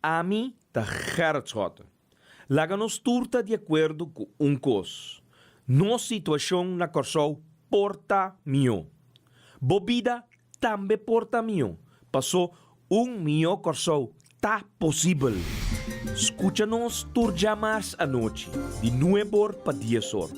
Ami ta Gerrit Schotte. Laga nos tur ta di akuerdo ku un kos, nos situashon na Kòrsou por ta mihó. Bo bida tambe por ta mihó, pasó un mihó Kòrsou ta posibel. Skucha nos tur djamars anochi di nueb'or pa dies'or,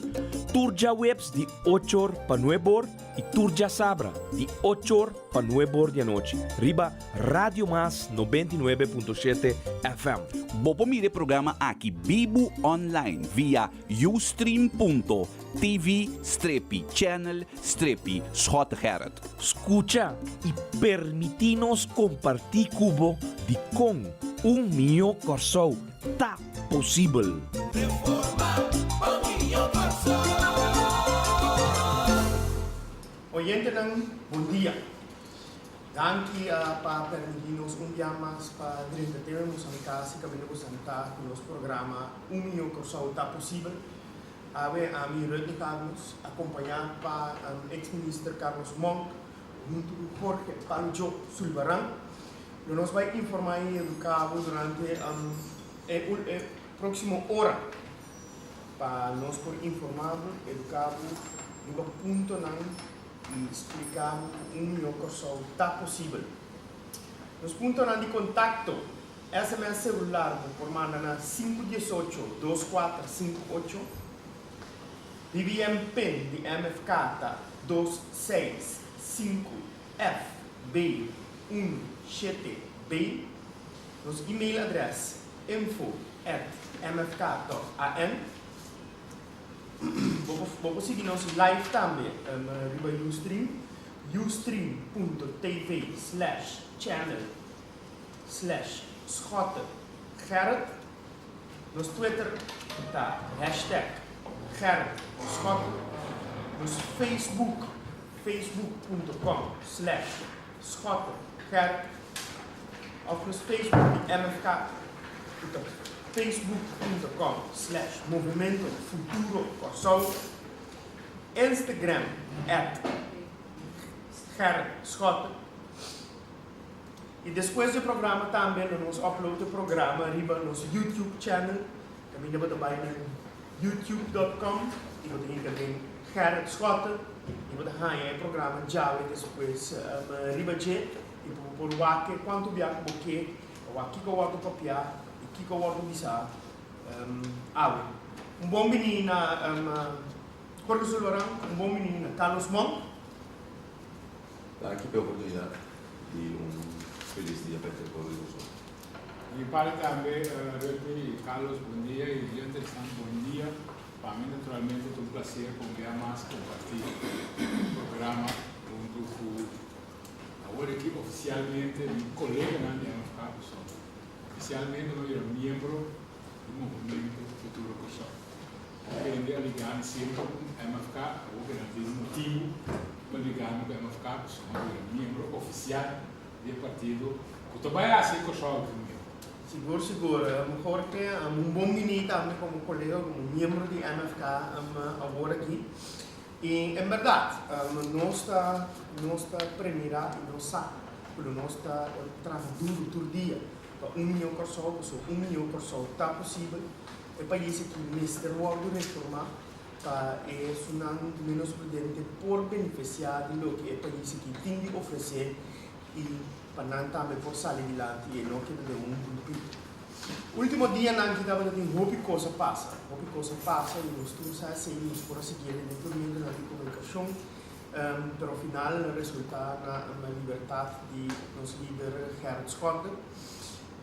tur djaweps di och'or pa nueb'or i tur djasabra di och'or pa nueb'or di anochi riba Radio Mas 99.7 FM. Bo por mira e programa aki bibu online via ustream.tv strepi channel strepi Schottegerrit. Skucha i permití nos kompartí ku bo dikon un mihó Kòrsou ta posibel. Oyentenan, bon dia. Danki pa permití nos un bia mas pa drenta tema nos a kasi kaminda ku santá ku nos programa Un Mihó Kòrsou Ta Posibel. Awe ami Rudney Carlos akompañá pa eks minister Carlos Monk huntu ku Jorge Pancho Sulvaran lo nos bai informá i eduká bo durante e próksimo ora pa nos por informá bo, eduká bo riba puntonan i splika bo ku un mihó Kòrsou ta posibel. Nos puntonan di kontakto, sms selular bo por manda na sinku diesocho, dos kuater sinku ocho, BBM pin di MFK ta dos seis sinku FB un shete B, nos email adrès info at mfk dòt an. Bo por sigui nos live tambe riba Ustream, ustream punto tv slash channel slash Schotte Gerrit. Nos Twitter ta hashtag Gerrit Schotte. Nos Facebook, facebook punto com slash Schotte Gerrit. Of nos Facebook di MFK ku ta facebook punto com slash Movimento Futuro Kòrsou, Instagram at Gerrit Schotte. I despues di e programa tambe lo nos upload e programa riba nos YouTube channel. Kaminda bo ta bai na youtube dot com i bo ta hinka den Gerrit Schotte i bo ta haña e programa djawe despues riba dje. I pa bo por wak e kuantu bia ku bo ke pa wak kiko a wòrdu papiá i kiko a wòrdu bisá awe. Un bon bini na Jorge Zulbarán, un bon bini na Carlos Monk. Danki pa e oportunidat i un felis dia pa e pueblo di Kòrsou. Di mi parti tambe Rutney i Carlos bon dia i Jentersan bon dia. Pa mi naturalmente ta un placer pa un bia mas comparti e programa hunto cu Awor aki ofisialmente mi koleganan di MFK Kòrsou. Ofisialmente mi a bira miembro di Movimento Futuro Kòrsou. Hopi hende a liga mi semper ku MFK, awor ku nan tin motibu pa liga mi ku MFK pasobra mi a bira miembro ofisial di e partido ku ta bai hasi e Kòrsou aki mihó. Sigur sigur, Jorge, un bon bini tambe komo kolega, komo miembro di MFK awor aki. I en bèrdat, nos ta nos ta premirá i nos sa ku lo nos ta traha duru tur dia pa un mihó Kòrsou, pasobra un mihó Kòrsou ta posibel. E pais aki mester wòrdu reformá pa esunnan ménos prudente por benefisiá di loke e pais aki tin di ofresé i pa nan tambe por sali dilanti i e no keda den un grupito. Ultimo dianan ki tabata tin hopi kos a pasa, hopi kos a pasa i nos tur sa esei, nos por a sigui el den tur medionan di komunikashon, pero final a resulta na libertat di nos lider Gerrit Schotte.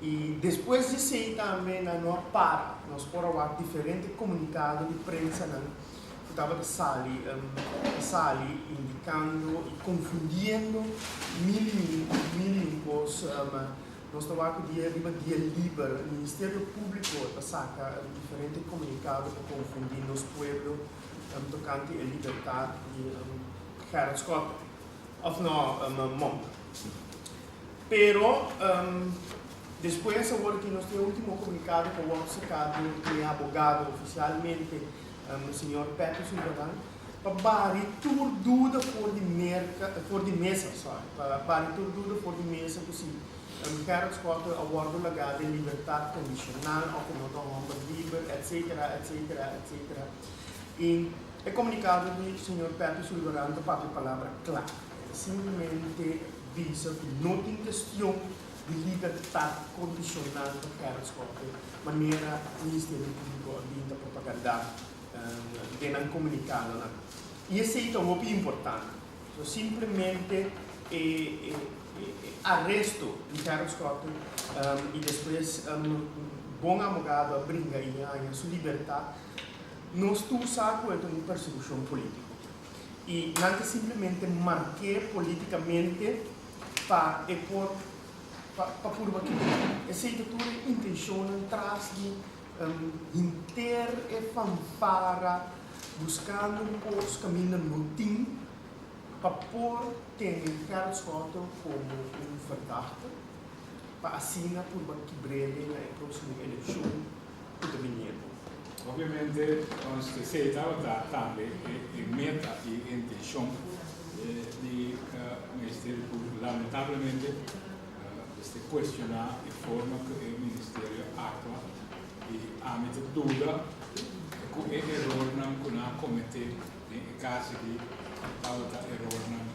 I despues di esei tambe nan no a para, nos por a wak diferente komunikado di prensanan ku tabata sali sali indikando i konfundiendo mil i un mil i un kos. Nos ta wak ku dia riba dia liber Ministerio Públiko ta saka diferente komunikado pa konfundí nos pueblo tokante e libertat di Gerrit Schotte òf no Monk. Pero despues awor ki nos tin e último komunikado ku a wòrdu saká dor di e abogado ofisialmente señor Pepe Sulvaran pa bari tur duda for di merka for di mesa sorry pa bari tur duda for di mesa ku si. Gerrit Schotte a wòrdu lagá den libertat kondishonal òf e no ta un hòmber liber, etc. Etc. Etc. I e komunikado di señor Petty Sulvaran ta papia palabra kla. E ta simplemente bisa ku no tin kestion di libertat kondishonal pa Gerrit Schotte manera Ministerio Públiko a bin ta propagandá den nan komunikadonan. I esei ta hopi importante. So simplemente e aresto di Gerrit Schotte i despues bon abogado a bringa i haña su libertat, nos tur sa ku e ta un persekushon polítiko. I nan ta simplemente mark'é polítikamente pa e por pa purba kibra. Esei ta tur e intenshonnan tras di Henter e fanfara buskando un kos kaminda no tin pa por tene Gerrit Schotte komo un verdachte pa asina purba kibr'ele na e próksimo elekshon ku ta biniendo. Obviamente nos esei tabata tambe e meta i e intenshon di Ministerio Públiko. Lamentablemente Mester cuestiona e forma cu e ministerio actua y ami ta duda cu e erornan cu nan a comete den e caso aki tabata erornan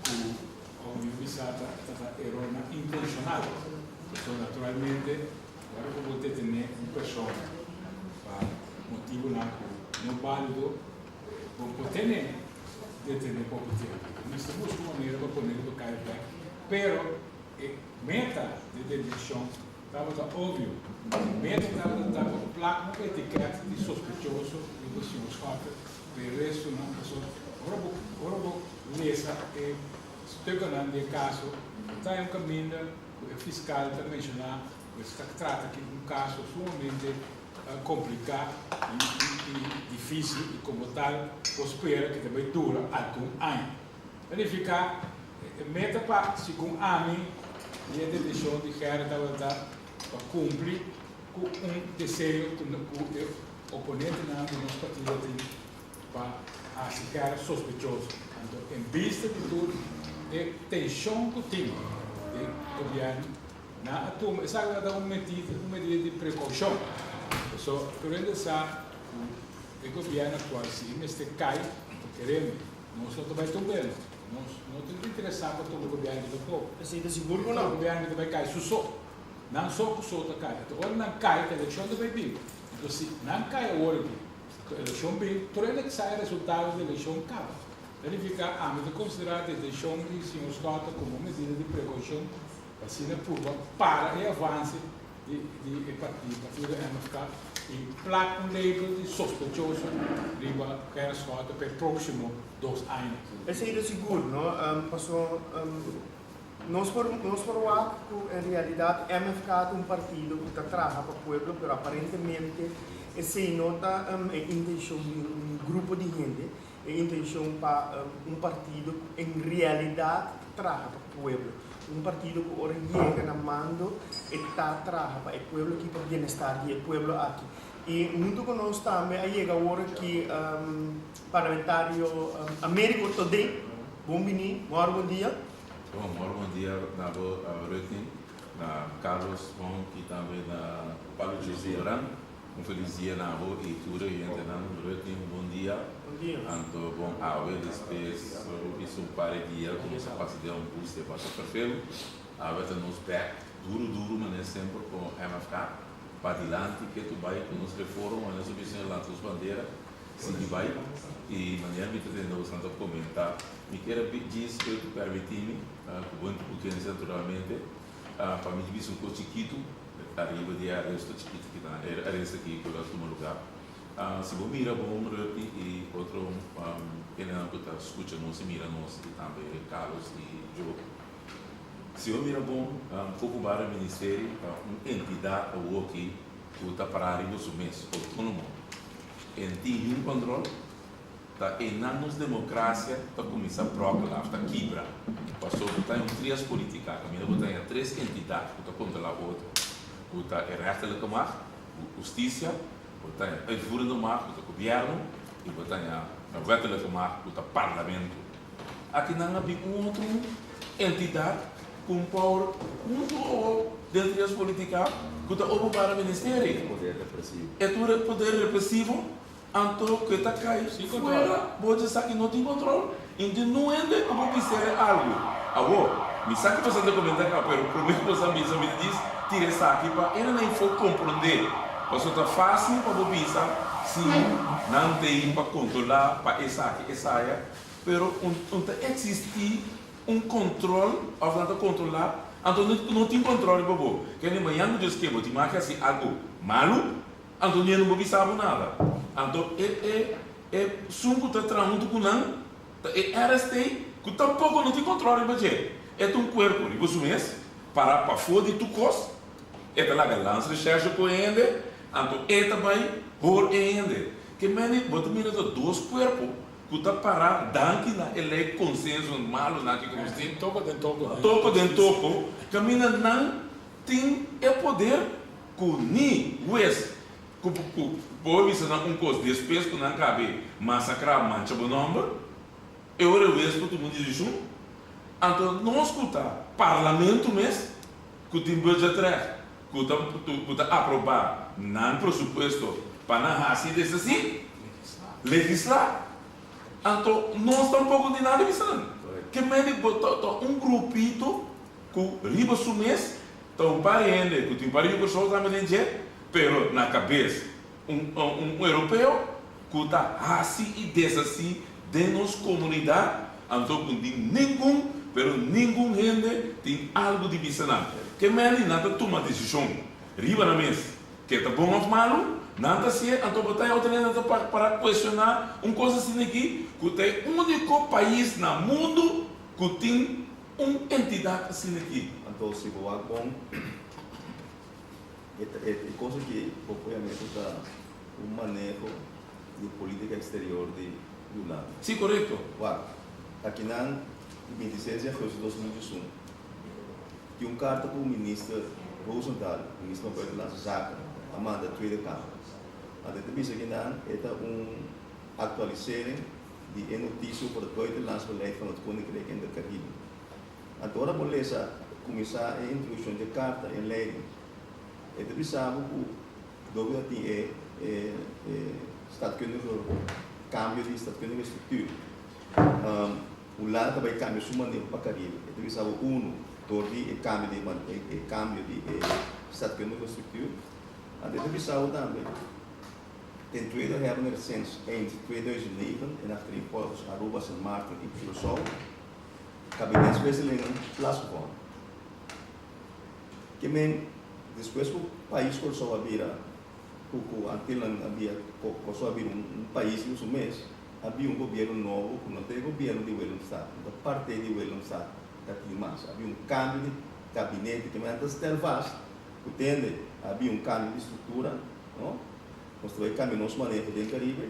cu of mi bisa ta erornan intencional. Pasobra naturalmente ora cu bo detene un persona pa motibonan cu no balido bo por tene detene poco tempo. Mester busca un manera pa pone riba caya bek. Pero e meta di detenshon tabata obvio. E meta tabata ta pa plak un etiket di sospechoso riba señor Schotte, pa e restonan pasobra ora bo ora bo lesa e stukkennan di e kaso bo ta haña un kaminda ku e fiskal ta menshoná ku e ta trata aki un kaso sumamente kompliká i i difísil i komo tal bo spera ku ta bai dura algun aña. Ta nifiká e meta pa, segun ami, di e detenshon di Gerrit tabata pa kumpli ku un deseo ku e oponentenan di nos partido tin pa hasi Gerrit sospechoso. Anto en bista di tur e tenshon ku tin den gobièrnu, nan a tuma esaki tabata un medida un medida di prekoushon. Pasobra tur hende sa ku e gobièrnu aktual si e mester kai, ta kerendo. Nos no ta bai tumb'el. Nos no ta interesá pa tumba gobièrnu di tampoco. Esei ta sigur ku no. Gobièrnu ta bai kai su so. Nan so ku so ta kai. Anto ora nan kai ta elekshon ta bai bin. Anto si nan kai awor aki, anto elekshon bin, tur hende sa e resultado di elekshon kaba. Ta nifiká ami ta konsiderá detenshon di señor Schotte komo un medida di prekoushon pa asina purba para e avanse di di e partido MFK y plak un label di sospechoso riba Gerrit Schotte pa e proximo dos aña. Esey ta sigur no, paso nos por nos por wak cu en realidad MFK ta un partido cu ta traha pa pueblo pero aparentemente esey no ta e intencion di un grupo di hende, e intencion pa un partido cu en realidad ta traha pa pueblo. Un partido cu ora yega na mando e ta traha pa e pueblo aki, pa bienestar di e pueblo aki. Y hunto cu nos tambe a yega awor aki Parlamentario Americo Thodé. Bon bini, mor bon dia. Bon, mor bon dia na bo Rutney, na Carlos Monk y tambe na Pablo Duran. Un felis dia na bo y tur e oyentenan. Rutney, un bon dia. Bon dia. Anto bon awe despues hizo un par di dia cu nos a pasa den un bus di pasa perfelu. Awe ta nos bek duro duro manera semper cu MFK padilanti ketu bay cu nos reforma manera nos a bisa lanta nos bandera sigui bay y manera mi ta tende boso ta comenta mi kier a djis cu permiti mi cu bo indulgencia naturalmente pa mi bisa un cos chikitu Ariba di e aresto chikito ki ta, e aresto aki ku lo a tuma lugá. Si bo mira bon Rutney i otro hendenan ku ta skucha nos i mira nos i tambe Carlos i Joe, si bo mira bon Openbare Ministerie ta un entidat awoki ku ta pará riba su mes, outónomo. E no tin niun kòntròl. Ta einan nos democracia ta cuminsa brokkela of ta kibra, pasobra bo ta den un trias politica caminda bo ta haña tres entidad cu ta controla otro, cu ta e rechterlijke macht, husticia, bo ta haña uitvoerende macht cu ta gobierno y bo ta haña wettelijke macht cu ta parlamento. Aki nan a bin un otro entidad. ku un power huntu o den trias politica ku ta openbare ministerie. E tur e poder represivo anto ku e ta kai fuera bo dje sa ki no tin control i tin nun hende ku por bis'e algu. Awor, mi sa ki boso ta comenta ka pero prome ku boso a bisa mi ta dis tira esaki pa e nan for comprende pasobra ta facil pa bo bisa si nan ta pa controla pa esaki esaya pero un ta existi un control of nan ta controla anto no tin control riba bo kende mañan cu Dios ke bo tin maki haci algo malo anto ni e no bo bisa bo nada anto e e e sun cu ta traha hunto cu nan ta e RST cu tampoco no tin control riba dje e ta un cuerpo riba su mes para pafo di tur cos e ta laga landsrecherche cu e hende anto e ta bay hoor e hende ke meni bo ta mira ta dos cuerpo Ku ta pará danki na e lei konsenso malunan ki ku nos tin. Toko den toko. Toko den toko, kaminda nan tin e poder ku ni hues ku ku por bisa nan un kos despues ku nan kabe masakrá mancha bo nòmber, e ora e hues por tuma un desishon. Anto nos ku ta parlamento mes ku tin budgetrecht ku ta ku ta aprobá nan presupuesto pa nan hasi desasí, legislá, anto nos tampoko tin nada bisa nan. Ke mende bo ta ta un grupito ku riba su mes ta un par di hende ku tin par di Kòrsou tambe den dje, pero na kabes un un europeo ku ta hasi i deshasí den nos komunidat, anto ku tin ningun, pero ningun hende tin algu di bisa nan. Ke mende nan ta tuma desishon riba nan mes, ke ta bon òf malu, nan ta hasié, anto bo ta e otro hende nan ta para kuestioná un kos asina aki, ku ta e úniko pais na mundu ku tin un entidat asina aki. Anto si bo wak bon, e kos aki bo por yam'é ku ta un maneho di politica exterior di Hulanda. Sí, korekto. Wak, akinan di 26 di agosto 2021 tin un karta ku Minister Rosenthal, Minister van Buitenlandse Zaken, a manda Tweede Kamer. Anto e ta bisa kinan e ta un aktualisering di e notitie over het buitenlands beleid van het Koninkrijk in de Cariben. Anto ora bo lesa kuminsá e introdukshon dje karta en leiding, e ta bisa bo ku Dor ku ta tin e e stadkundige kambio di stadkundige struktur, Hulanda ta bai kambia su maneho pa Karibe. E ta bisa bo unu, dor di e kambio di e kambio di e stadkundige struktur. Anto e ta bisa bo tambe, Ten tweede hebben er sinds eind 2009 en achtereenvolgens Aruba, Sint Maarten en Curaçao kabinetswisselingen plaatsgevonden. Ke men despues ku pais Kòrsou a bira ku ku Antilnan a bia Kòrsou a bira un pais riba su mes, a bin un gobièrnu nobo ku no ta e gobièrnu di Willemstad, no ta parte di Willemstad ta tin mas. A bin un kambio di kabinete, ke men a ta stel vast ku tende a bin un kambio di struktura, no? Nos ta bai kambia nos maneho den Karibe.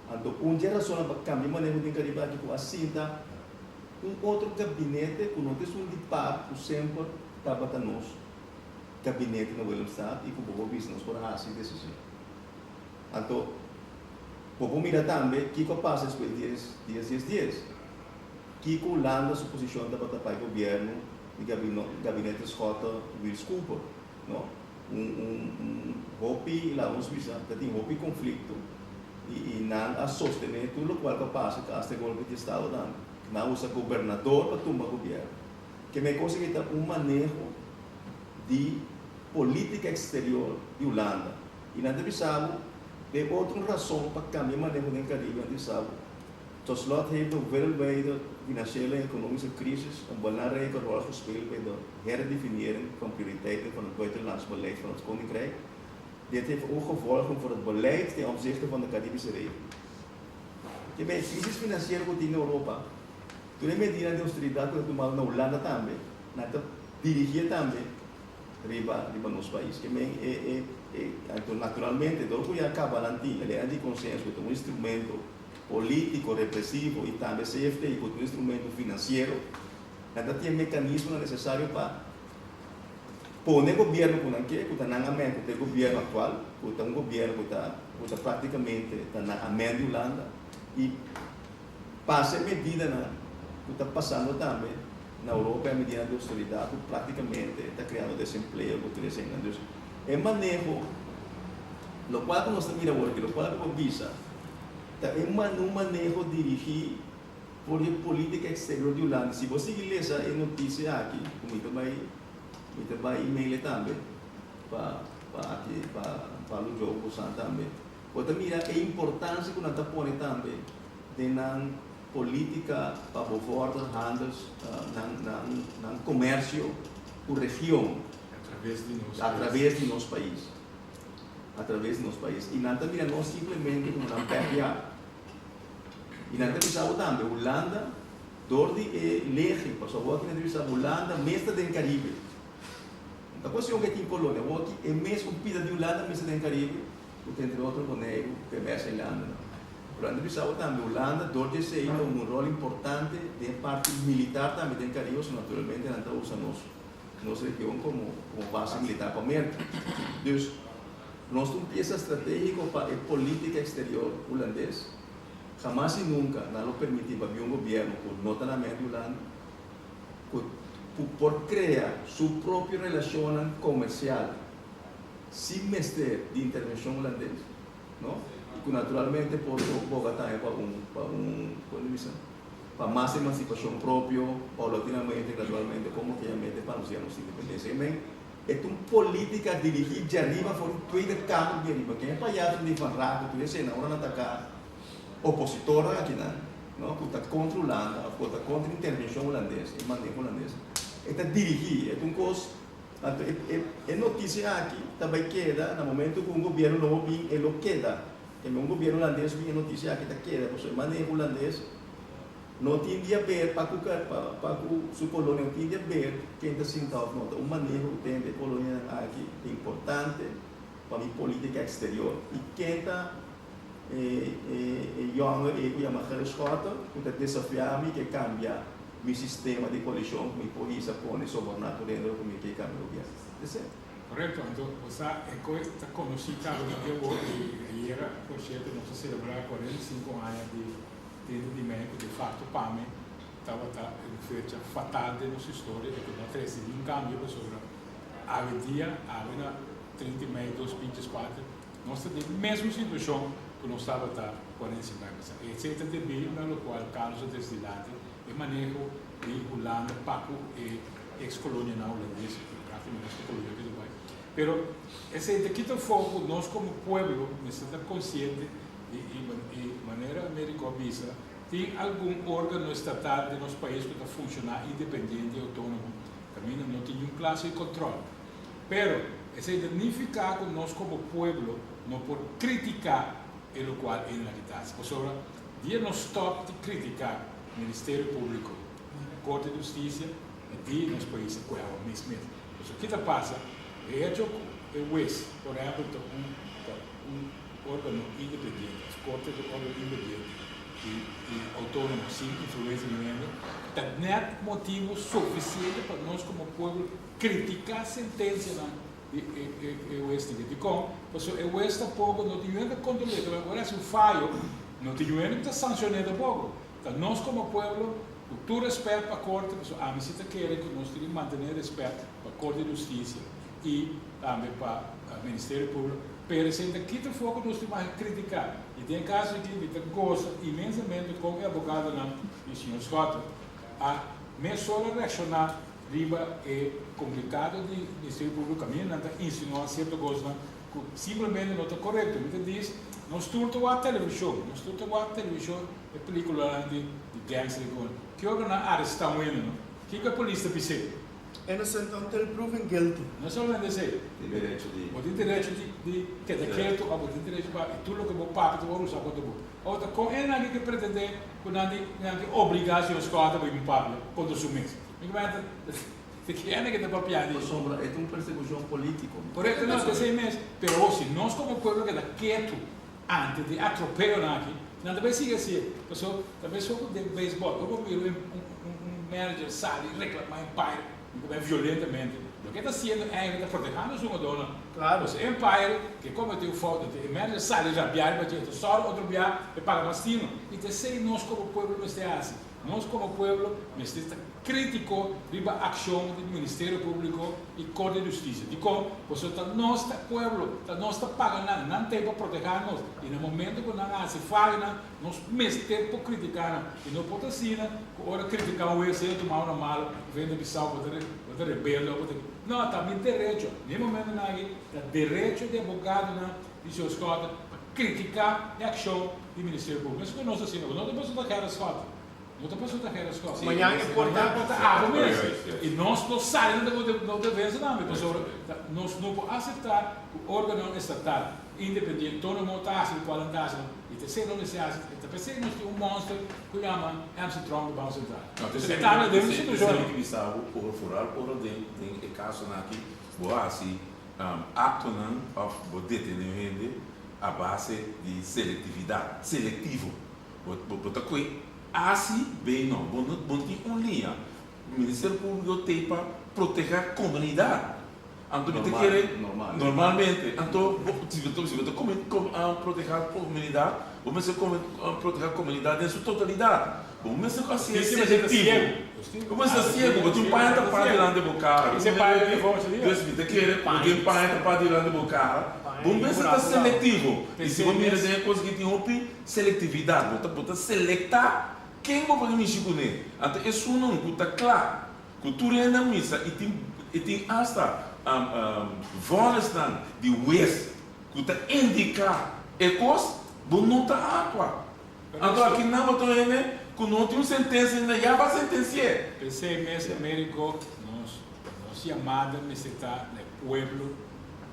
Anto un dje rasonnan pa kambia maneho den Karibe aki ku a sinta un otro gabinete ku no ta esun di par ku semper tabata nos gabinete na Willemstad i ku bo por bisa nos por hasi desishon. Anto bo por mira tambe kiko a pasa despues di dies dies dies dies. Kiko Hulanda su posishon tabata pa e gobièrnu di gabinete Schotte Wiels Cooper, no? Un un un hopi laga nos bisa ta tin hopi konflikto i i nan a sostené tur lokual ku a pasa ku asta e golpe di estado tambe. Nan a usa gobernador pa tumba gobièrnu. Ke me kos aki ta un maneho di politica exterior di Hulanda. I nan ta bisa bo den otro rason pa cambia maneho den Caribe, nan ta bisa bo, Tot slot heeft de wereldwijde financiële en economische crisis een belangrijke rol gespeeld bij de herdefiniëring van prioriteiten van het buitenlands beleid van het Koninkrijk. Dit heeft ook gevolgen voor het beleid ten opzichte van de Caribische regio. Ke men crisis financiero ku tin na Europa, Tur e medidanan di austeridat ku ta tumado na Hulanda tambe, nan ta dirigié tambe riba riba nos pais. Ke men e e e anto naturalmente dor ku ya kaba nan tin e leynan di konsenso ku ta un instrumento polítiko represivo i tambe CFT ku ta un instrumento finansiero, nan ta tin e mekanismonan nesesario pa pone e gobièrnu ku nan ke, ku ta nan amèn ku ta e gobièrnu aktual, ku ta un gobièrnu ku ta ku ta praktikamente ta na amèn di Hulanda i Pasa e medidanan ku ta pasando tambe Na Europa e medidanan di austeridat ku práktikamente ta kreando desempleo ku tur eseinan. Dus e maneho, lokual ku nos ta mira awor aki, lokual ku bo bisa, ta e un maneho dirigí for di e polítika eksterior di Hulanda. Si bo sigui lesa e notisia aki, ku mi ta bai mi ta bai email e tambe pa pa aki pa pa Lujoe ku bosan tambe, bo ta mira e importansia ku nan ta pone tambe den nan Politica pa bevorderen handels nan nan nan comercio cu region. A traves di nos A traves di nos pais. A traves di nos pais. Y nan ta mira nos simplemente como nan backyard. Y nan ta bisa bo tambe Hulanda door di e lege pasobra awor aki nan ta bisa Hulanda mes ta den Caribe. No ta cuestion cu e tin colonia awor aki e mes un pida di Hulanda mes ta den Caribe cu ta entre otro Boneiru cu e bes eilandennan. Pero antes bisa bo tambe Hulanda dor di esei ta un rol importante den e parti militar tambe den Caribe so naturalmente nan ta usa nos nos region como como base militar pa Merca. Dus nos ta un pieza strategico pa e politica exterior Hulandes. Hamas y nunca nan lo permiti pa bin un gobierno cu no ta na mente Hulanda cu cu por crea su propio relacionnan comercial sin mester di intervencion Hulandes. no? I ku naturalmente por boga tambe pa un, pa un, kon ta bisa, pa mas emansipashon propio paulatinamente, gradualmente, komo ke yam'e pa nos yega nos independensia. E men, e ta un politika dirigí djariba for di Tweede Kamer di ariba. Ken e payaso di Van Raak ku tur esei nan ora nan ataká opositornan akinan, no, ku ta kontra Hulanda òf ku ta kontra intervenshon hulandes, e maneho hulandes, e ta dirigí, e ta un kos. Anto e notisia aki ta bai keda na momento ku un gobierno nobo bin e lo keda. Kende un gobierno hulandes bin e notisia aki ta keda pasobra e maneho hulandes no tin di haber pa ku pa ku su kolonia no tin di haber ken ta sinta of no. Ta un maneho ku tin e kolonianan aki ta importante pa mi politica exterior i ken ta e e yònger ei ku yama Gerrit Schotte ku ta desafia mi ke kambia mi sistema di koalishon ku mi por hisa pone soborná tur hende ku mi ke kambia gobièrnu. Esei. Korekto, anto bo sa e koe ta konosí kaba di dia awor i ayera por sierto nos a selebrá 45 aña di 30 di mei ku de fakto pa mi tabata un fecha fatal den nos historia i ku no a trese niun kambio pasobra awe dia awe na 30 di mei 2024 nos ta den mesun situashon ku nos tabata 45 aña pasá. Esei ta debí na lokual Carlos a trese dilanti. E maneho di Hulanda pa ku e eks kolonianan hulandes, praktikamente nos ta kolonia ke Dubai. Pero esei ta kita afó ku nos komo pueblo mester ta konsiente di i manera Americo a bisa tin algun organo estatal den nos pais ku ta funshoná independiente i outónomo kaminda no tin niun klase di kòntròl. Pero esei ta nifiká ku nos komo pueblo no por kritiká e lokual e nan ta hasi pasobra Dia nos stop di critica Ministerio Publico, Corte di Husticia, e dia nos pais a cueba mes mes. Pasobra ki ta pasa? E hecho cu e huez, por ehempel, ta un ta un organo independiente, of corte ta un organo independiente y y autonomo sin influencia di hende, ta net motibo suficiente pa nos como pueblo critica sentencianan di e e e hues di dikon? Pasobra e hues tampoko no tin yuende kontrol'é, ta ora hasi un fayo no tin yuende ku ta sanshon'é tampoko. Ta nos komo pueblo ku tur rèspèt pa korte, pasobra ami si ta kere ku nos tin di mantené rèspèt pa Korte di Hustisia i tambe pa Ministerio Públiko, pero esei ta kita afó ku nos tin mag kritiká. I den e kaso aki mi ta gosa inmensamente kon e abogadonan di señor Schotte a mesora reakshoná Riba e komunikado di Ministerio Públiko kaminda nan ta insinuá sierto kosnan ku simplemente no ta korekto. Mi ta dis, nos tur ta wak televishon, nos tur ta wak televishon e pelíkulanan di di gangster i kon. Ki ora nan arestá un hende no? Kiko e polis ta bis'é? Innocent until proven guilty. No solamente esei. Tin derecho di. Bo tin derecho di di keda ketu òf bo tin derecho pa i tur loke bo papia ta wòrdu usá kontra bo. Òf ta kon e nan ke pretendé ku nan di nan ke obligá señor Schotte pa bin papia kontra su mes? Mi kmenta di kende ke ta papia di. Pasobra e ta un persekushon polítiko. Korekto, no, ta esei mes. Pero si nos komo pueblo keda ketu ante di atropeyonan aki, nan ta bai sigui hasié. Pasobra ta mes ku den beisbòl, ora bo mira un un manager sali reklamá umpire, mi ta bai violentamente. Loke e ta hasiendo eigenlijk ta protehando su hungadónan. Klaro. Pasobra e umpire ke kometé un fout, e manager sali rabiá riba dje, e ta sòru otro bia e paga mas tino. I ta esei nos komo pueblo mester hasi. Nos komo pueblo mester ta krítiko riba akshon di Ministerio Públiko i Korte di Hustisia. Dikon? Pasobra ta nos ta pueblo, ta nos ta paga nan, nan ta ei pa protehá nos i na momento ku nan hasi fayonan nos mester por kritiká nan. I no por ta asina ku ora kritiká un wes sea tuma una malo òf hende bisa bo ta rebelde òf bo ta. No, ta mi derecho. Na e momentonan aki ta derecho di abogadonan di señor Schotten pa kritiká e akshon di Ministerio Públiko. Meskos ku nos ta haciendo, no ta pasobra ta Gerrit Schotten, no ta pasobra ta Gerrit Schotten. Mañan e por ta. Mañan por ta abo mes. I nos lo sali na nos defensa tambe, pasobra nos no por aseptá ku órganonan estatal independiente tónomo ta hasi lokual nan ta hasi. I ta esei nos mester hasi. Ta p'esei nos tin un mònster ku yama MC Tromp di Banko Sentral. No, Ta tanda den un situashon. Esei mi ke bisa bo, ora foral ora den e kasonan aki bo hasi Aktonan òf bo detené un hende a base di selektividat, selektivo. Bo bo ta koe A si, B no. Bo no bo no tin un liña. Ministerio Públiko t'ei pa protehá komunidat. Anto mi ta kere normalmente. Anto bo si bo ta si bo ta protehá komunidat, bo mester protehá komunidat den su totalidat. Bo mester ku hasié selektivo. Bo mester siegu, bo tin un paña tapá dilanti bo kara. Dus mi ta kere ku bo tin un paña tapá dilanti bo kara. Bo mester ta selektivo. I si bo mira den e kos aki tin hopi selektividat. Bo ta bo ta selektá ken bo por mishi kuné. Anto esunnan ku ta kla ku tur hende a misa i tin i tin asta vònisnan di wes ku ta indiká e kos, bo no ta akua. Anto aki nan bo ta hende ku no tin un sentensia ainda ya ba sentensi'é. P'esei mes Americo nos nos yamada mester ta na e pueblo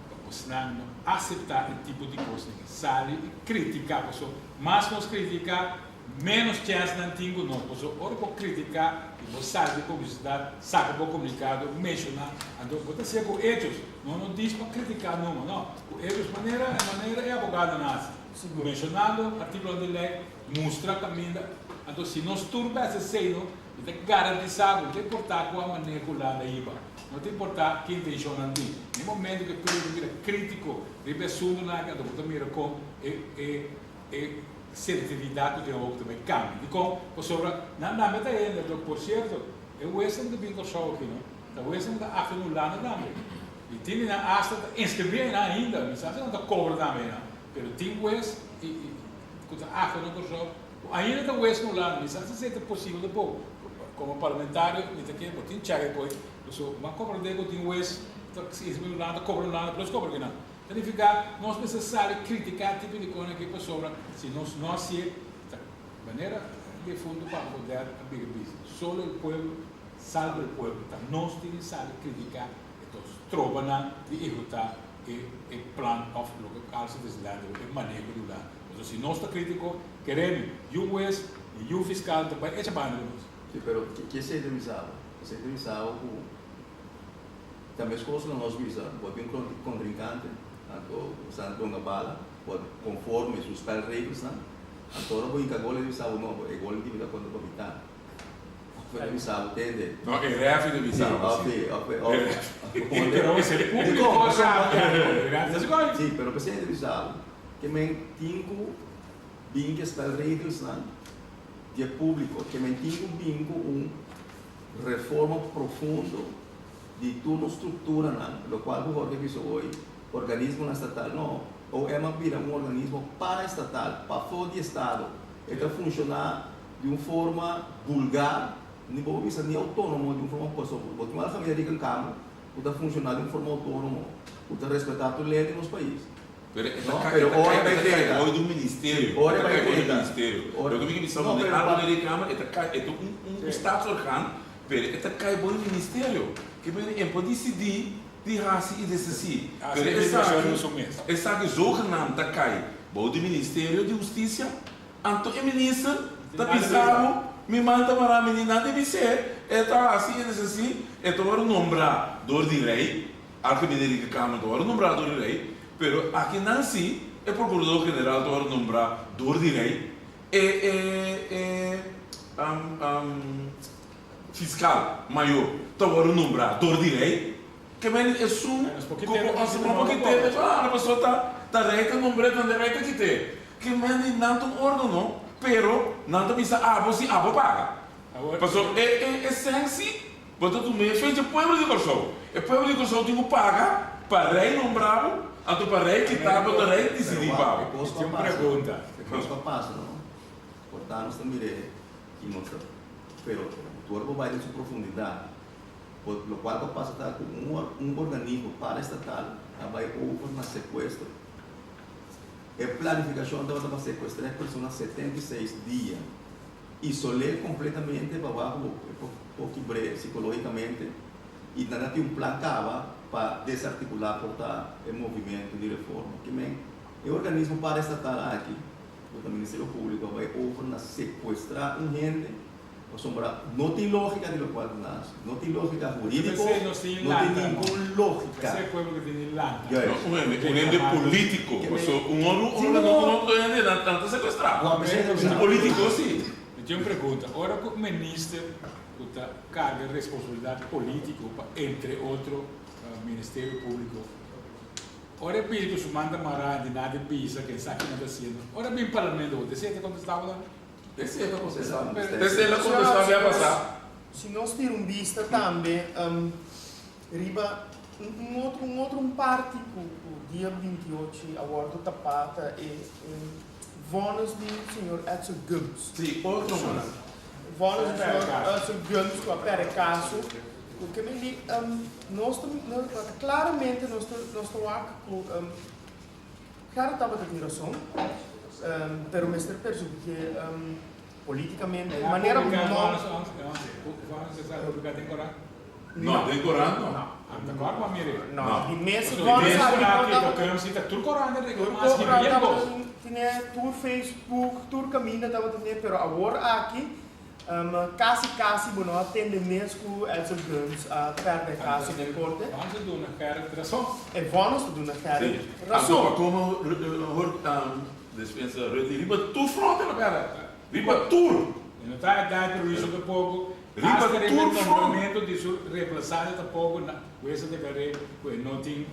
pa bosnan no asepta e tipo di kosnan aki. Sali i kritika paso mas nos kritika menos chèns nan tin ku nos paso ora bo kritika i bo sali den publisidat saka bo komunikado menshoná anto bo ta siña ku echos no no dis pa kritika numa no ku echos manera manera e abogadonan hasi. Menshonando artíkulonan di lei, mustra kaminda. Anto si nos tur bes esei no, mi ta garantisá ku no ta importá kua manera ku Hulanda hiba, no ta importá ki intenshonnan tin. Na e momento ku e pueblo ta bira krítiko riba e asuntunan aki, anto bo ta mira kon e e e selektividat ku tin awor ku ta bai kambia. Dikon? Pasobra nan tambe ta hende. Anto, por sierto, e huesnan ku ta bin Kòrsou aki no, ta huesnan ku ta aktua na Hulanda tambe. I tin di nan asta ta inskribí einan ainda, mi sa si nan ta kobra tambe einan. Pero tin wes i i ku ta aktua na Kòrsou ku ainda ta wes na Hulanda. Mi sa si esei ta posibel tampoko. Komo parlamentario mi ta kere por tin chèk e koi. Pasobra bo a komprendé ku tin wes ta inskribí na Hulanda, kobra na Hulanda, plus kobra kinan. Ta nifiká nos mester sali kritiká tipo di kosnan aki pasobra si nos no hasié ta manera defuntu Papa Godel a bira bisa, solo el pueblo salva el pueblo. Ta nos tin di sali kritiká e tos trobanan di ehekutá e e plan of loke Carlson ta diciendo e maneho di Hulanda. Pasobra si nos ta critico, keremi, yu hues y yu fiscal ta bay echa banda di nos. Si, pero ke esey ta bisa bo? Esey ta bisa bo ku ta meskos ku nos bisa, bo tin un kontrinkante, anto bo sa dunga bala, bo konforme su spelregelsnan, anto ora bo hinka gol e ta bisa bo no, e gol di mi ta konta pa mitad. Of e bisa bo tende. No, e refi ta bisa bo si. Of e, of e, Pero esei público sa. Si, pero p'esei ta bisa bo ke men tin ku bin ku e spelregelsnan di e público, ke men tin ku bin ku un reforma profundo di tur nos strukturanan, lokual ku Jorge bisa hoy, organismonan estatal, no, OM a bira un organismo paraestatal, pafó di estado, e ta funshoná Di un forma bulgar, ni bo por bisa ni autónomo, di un forma pasobra bo tin un algemene rekenkamer ku ta funshoná di un forma autónomo, ku ta respetá tur lei di nos pais. Pero e ta No, kai, pero e ta ora kai, bai e ta kai drenta. bou di un ministerio. Sí, ora E ta bai kai bou di un drenta. ministerio. Ora, Loke mi ke bisa no, bo, pero algo pa. di rekenkamer e ta kai, e ta un un staatsorgaan, pero e ta kai bou di un ministerio. Ke mester e por disidí di hasi i deshasí. Hasi Pero investigashon esaki, di su mes. esaki zogenaamd ta kai bou di ministerio di hustisia. Anto e minister ta bisa bo, Mi man ta mará mi ni nan di bis'é, e ta hasi e nesesí, e ta wòrdu nombrá dor di rei, Algemene Rekenkamer ta wòrdu nombrá dor di rei, pero aki nan sí e prokurador general ta wòrdu nombrá dor di rei, e e e fiskal mayor ta wòrdu nombrá dor di rei. Ke men esun ku por hasi un poco te, ah, pasobra ta ta rei ta nombr'é, tande rei ta kit'é. Ke men di nan ta un organo, pero nan ta bisa abo si abo paga. Paso e e e sèn si bo ta tuma e fecha pueblo di Kòrsou. E pueblo di Kòrsou tin ku paga pa rei nombra bo, anto pa rei kita bo ta rei disidí pa bo. E kos ku a pasa, e kos ku a pasa no, por ta nos ta mir'é i nos ta, pero tur bo bai den su profundidat, bo lokual ku a pasa ta ku un un organismo paraestatal a bai over na sekuestro. E planifikashon tabata pa sekuestrá e persona 76 dia. Isol'é kompletamente pa wak bo e por kibr'é sikológikamente i nan a tin un plan kaba pa desartikulá por ta e movimentu di reforma. Ke men e organismo paraestatal aki, ku ta Ministerio Públiko, a bai over na sekuestrá un hende pasobra no tin lógika di lokual ku nan hasi. No tin lógika hurídiko, no tin ningun lógika. No un hende, un hende polítiko. Paso un oro un otro hende nan ta sekuestrá. Un polítiko si. Mi tin un pregunta, ora ku minister ku ta karga responsabilidat polítiko pa entre otro Ministerio Públiko, ora e pidi ku su man ta mará di nada e bisa ku esaki nan ta hasiendo, ora bin parlamento bo ta siente kontestá bo tambe? Esei ta kontestá. Esei ta kontestá bia pasá. Si nos tira un bista tambe riba un otro un otro un parti ku ku dia 28 a wòrdu tapá ta e vònes di señor Edsel Gumbs. Sí, otro mas. Vònes di señor Edsel Gumbs ku a pèrdè kaso ku ke men di nos ta klaramente nos ta nos ta wak ku Gerrit tabata tin rason, pero mester persubié políticamente. Manera ku no. No, den korant no. No, di mes vonis aki no tabata. Tur korant tabata tine, tur Facebook, tur kaminda tabata tine, pero awor aki Kasi kasi bo no a tende mes ku Edsel Guns a pèrdè kaso den korte. Vònis ta duna Gerrit rason. E vònis ta duna Gerrit rason. Anto pa komo despensa Rudy riba tur fronte lo pèrdè. Riba tur. E no ta dai permiso tampoko. Riba Hasta riba tur e front. nombramentu di su reemplazante tampoko na hues a deklar'é ku e no tin.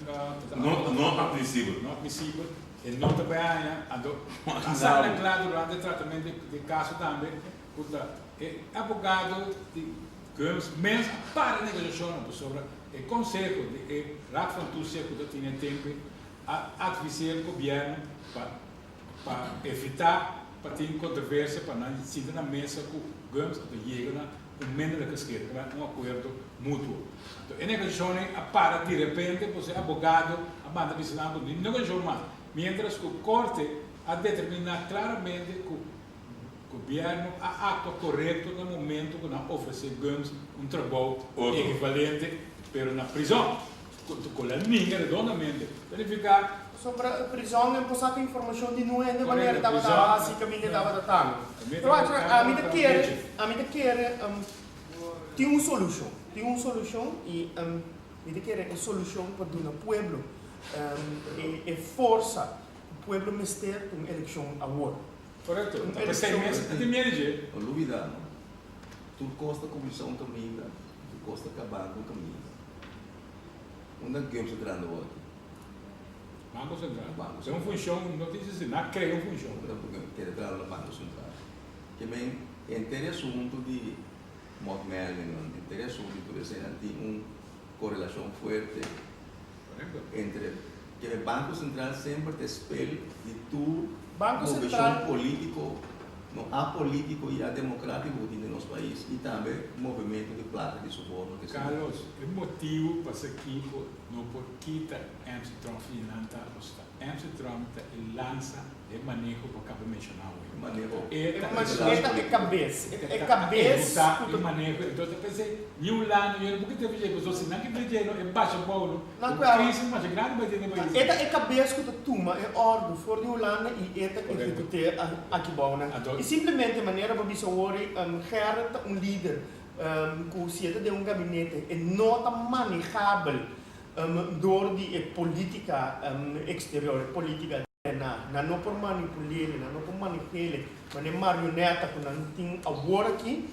No no admisibel. No admisibel. E no ta bay haña, anto a sa na kla durante e tratamentu di e kaso tambe ku ta e abogado di Gumbs mes a para e negosiashonnan pasobra e konseho di e Raad van Toezicht ku ta tin e tempu a advis'é e gobièrnu pa pa evitá pa tin kontroversia pa nan sinta na mesa ku Gumbs anto yega na un mendele geschil, un akuerdo mutuo. Anto e negosiashonnan a para direpente pasobra e abogado a manda bisa nan ku no tin negosiashon mas, mientras ku korte a determiná klaramente ku gobièrnu a aktua korekto na momento ku nan ofresé Gumbs un trabou ekivalente pero na prizòn, ku la ninga redondamente. Ta nifiká. Pasobra e prizòn nan por saka informashon di nu hende manera tabata hasi kaminda tabata tanga. Pero ami ta kere, ami ta kere tin un solushon, tin un solushon i mi ta kere e solushon pa duna pueblo e forsa ku pueblo mester ku un elekshon awor. Korekto, ta p'esei mes e tin miedu dje. No lubida no, tur kos ta kuminsá un kaminda, tur kos ta kabá ku un kaminda. Unda Gumbs ta trahando awor aki? Banko Sentral. Banko Sentral. Un funshon, no tin si na krea un funshon. Unda kere traha na Banko Sentral. Ke men henter e asuntu di motmeldingen, henter e asuntu di tur eseinan tin un korelashon fuerte entre ke men Banko Sentral semper ta e spel di tur moveshon politiko no apolítiko i ademokratiku ku tin den nos pais i tambe movementu di plaka di soborno ke esei. Carlos, e motibu pasakiko no por kita MC Trump fi nan ta aposta. MC Trump ta e lansa e maneho bo kaba menshoná awe. E maneho. E ta E ta e kabes. E kabes ehecuta e maneho. Enton ta pens'e ni un lano yo no por kita vijay pasobra si nan kita vijay no e basha bou no. Un crisis masha grandi bai tin den pais. E ta e kabes ku ta tuma e ordu for di Hulanda i e ta ehekut'é aki bou nan. I simplemente manera bo bisa awor Gerrit ta un lider ku si e ta den un gabinete e no ta manejabel dor di e politica exterior, e politica interna. Nan no por manipulele, nan no por manejele, manera marioneta ku nan tin awor aki,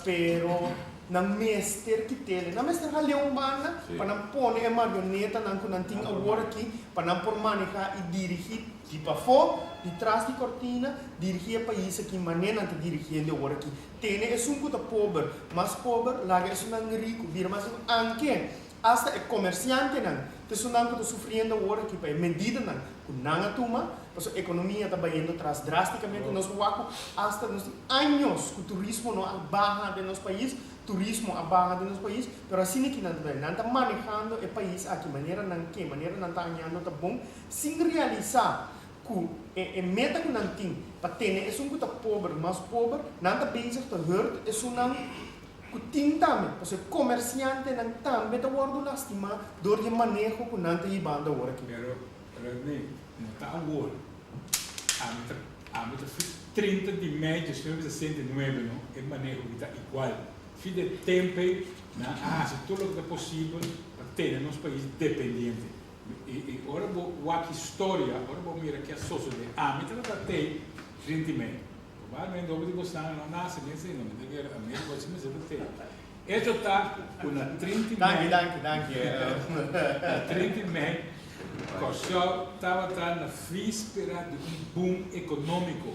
pero. Nan mester kit'el. Nan mester hal'é un banda pa nan pone e marionetanan ku nan tin awor aki pa nan por manehá i dirigí di pafó, di tras di kortina, dirigí e pais aki manera nan ta dirigiendo awor aki. Tene esun ku ta pober mas pober, laga esunnan riku bira mas riku, anke asta e komersiantenan ta esunnan ku ta sufriendo awor aki pa e medidanan ku nan a tuma, pasobra ekonomia ta bayendo tras drástikamente. Nos por wak ku asta nos tin años ku turismo no a baha den nos pais, turismo a baha den nos pais, pero asina ki nan ta bay, nan ta manehando e pais aki manera nan ke, manera nan ta hañando ta bon, sin realisá ku e e meta ku nan tin pa tene esun ku ta pober mas pober, nan ta bezig ta hurt esunnan ku tin tambe, pasobra e komersiantenan tambe ta wòrdu lastimá dor di e maneho ku nan ta hibando awor aki. Pero Rodney, no ta awor. Ami ta ami ta fi 30 di mei 1969 no, e maneho ki ta igual. Fi di e tempu ei nan a hasi tur loke ta posibel pa tene nos pais dependiente. I i ora bo wak historia, ora bo mira ke a sosode, ami tabata tei 30 di mei. Probablemente hopi di bosnan no nase ni esei no, mi ta kere ami bo si mester ta tei. Echo ta ku na 30 di Danki, mei, danki, danki. na 30 di mei Kòrsou tabata na víspera di un boom ekonómiko,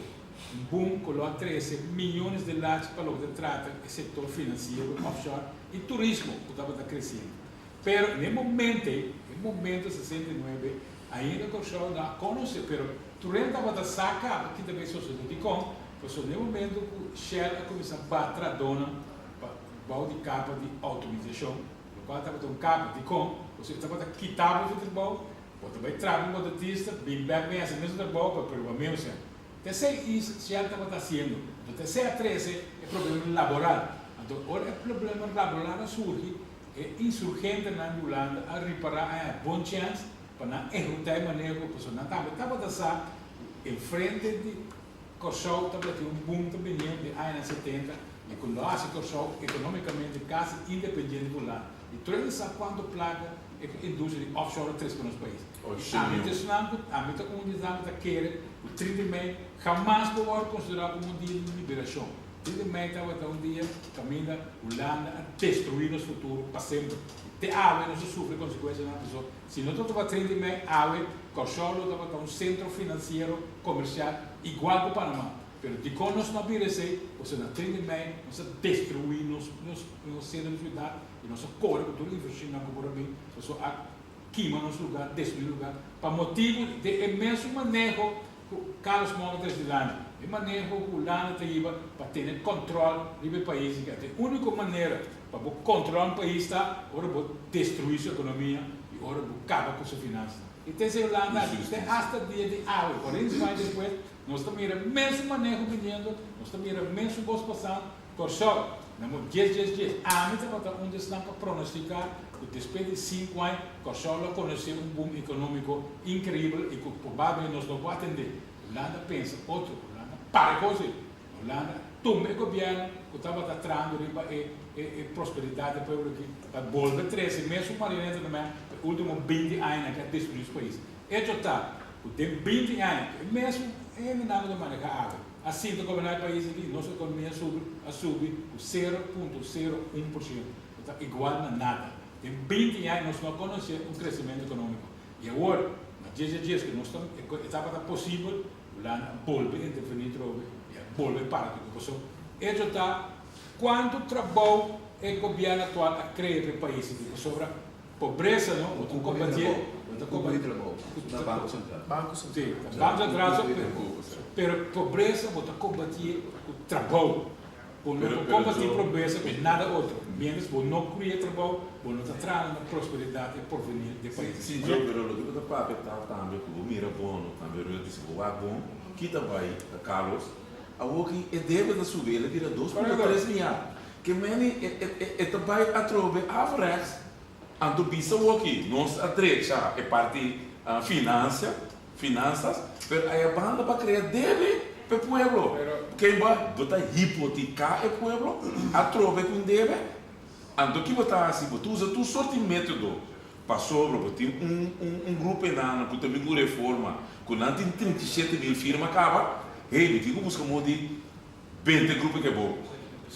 un boom ku lo a trese miyones di lach pa loke ta trata e sektor finansiero, offshore i turismo ku tabata kresiendo. Pero n'e momento ei, e momento 69, ainda Kòrsou no a konosé, pero tur hende tabata sa kaba ki ta bay sosodé. Dikon? Pasobra n'e momento ku Shell a kuminsá batra donan pa bou di kapa di outomisashon, lokual tabata un kapa, dikon? Pasobra e tabata kita bo for trabou, bo ta bay traha ku un kontratista, bin bèk bin hasi e mesun trabou, pero pero bo menos sèn. T'esei is Shell tabata hasiendo. Anto t'esei a trese e problema laboral. Anto ora e problema laboral a surgi, E insurgentenan di Hulanda a ripará a e bon chèns pa nan ehekutá e maneho pasobra nan tambe tabata sa ku enfrente di Kòrsou tabata tin un boom ta biniendo den añanan 70 i ku lo hasi Kòrsou ekonómikamente kasi independiente di Hulanda. I tur hende sa kuantu plaka e industria di offshore a trese pa nos pais. I ami ta esnan ku ami ta un di esnan ku ta kere ku 30 di mei hamas por wòrdu konsiderá komo un dia di liberashon. 30 di mei tabata un dia kaminda Hulanda a destruí nos futuro pa semper. I te awe nos a sufri e konsekuensianan. Pasobra si no tabata pa 30 di mei, awe Kòrsou lo tabata un sentro finansiero komersial igual ku Panamá. Pero dikon nos no a bira esei? Pasobra na 30 di mei nos a destruí nos nos nos sentro di siudat i nos a kore ku tur infrastruktura ku por a bin. Pasobra a kima nos lugá, destruí lugá pa motibu di e mesun maneho ku Carlos Monge ta trese dilanti, e maneho ku Hulanda ta hiba pa tene kòntròl riba e pais aki. E úniko manera pa bo kòntrolá un pais ta ora bo destruí su ekonomia i ora bo kaba ku su finansanan. I ta esei Hulanda hasi te asta dia di awe. Kuarenta aña despues nos ta mira e mesun maneho biniendo, nos ta mira e mesun kos pasando. Kòrsou, na mo djes djes djes. Ami tabata un di esnan ku a pronostiká ku despues di sinku aña Kòrsou lo konosé un boom ekonómiko inkreibel i ku probablemente nos no por atendé. Hulanda pensa otro, Hulanda para e kos ei. Hulanda tumba e gobièrnu ku tabata trahando riba e e prosperidat di e pueblo aki pa bolbe trese mesun marioneta tambe pa e último binti añanan ku a destruí nos pais. Echo ta ku den binti aña ku e mesun hendenan ku ta manehá awe, A sinta goberná e pais aki, nos ekonomia subi a subi ku 0.01%, ku ta igual na nada. Den 20 aña nos no a konosé un kresementu ekonómiko. I awor, na djes djes djes ku nos ta e tabata posibel, Hulanda a bolbe intervení trobe i a bolbe para tur ku paso. Echo ta kuantu trabou e gobièrnu aktual a krea pa e pais aki, pasobra Pobresa no, bo ta combatié, bo ta Cupo di trabou, na Banco Central. Banco Central. Sí, Banco Central so, pero pobresa bo ta combatié cu trabou. Bo no por combati pobresa cu nada otro. Mientras bo no cria trabou, bo no ta traha na prosperidad y porvenir di e pais. Sí, Joe, pero loke bo ta papia ta tambe cu bo mira bon, no tambe Rudy, si bo wak bon, kita bai Carlos, awoki e debe ta subi, el a bira 2.3 miar. Ke meni e ta bai atrobe averechts, anto bisa woki nos a drecha e parti financia, finanzas, pero aya banda pa crea debe pa e pueblo. Ken bo bo ta hipotica e pueblo atrobe cu un debe, anto ki bo ta haci? Bo ta usa tur soort di metodo pasobra bo tin un un grupo enano cu ta bin cu reforma cu nan tin 37.000 firma caba, hey mi tin cu busca modo di. Bente grupo ke bo.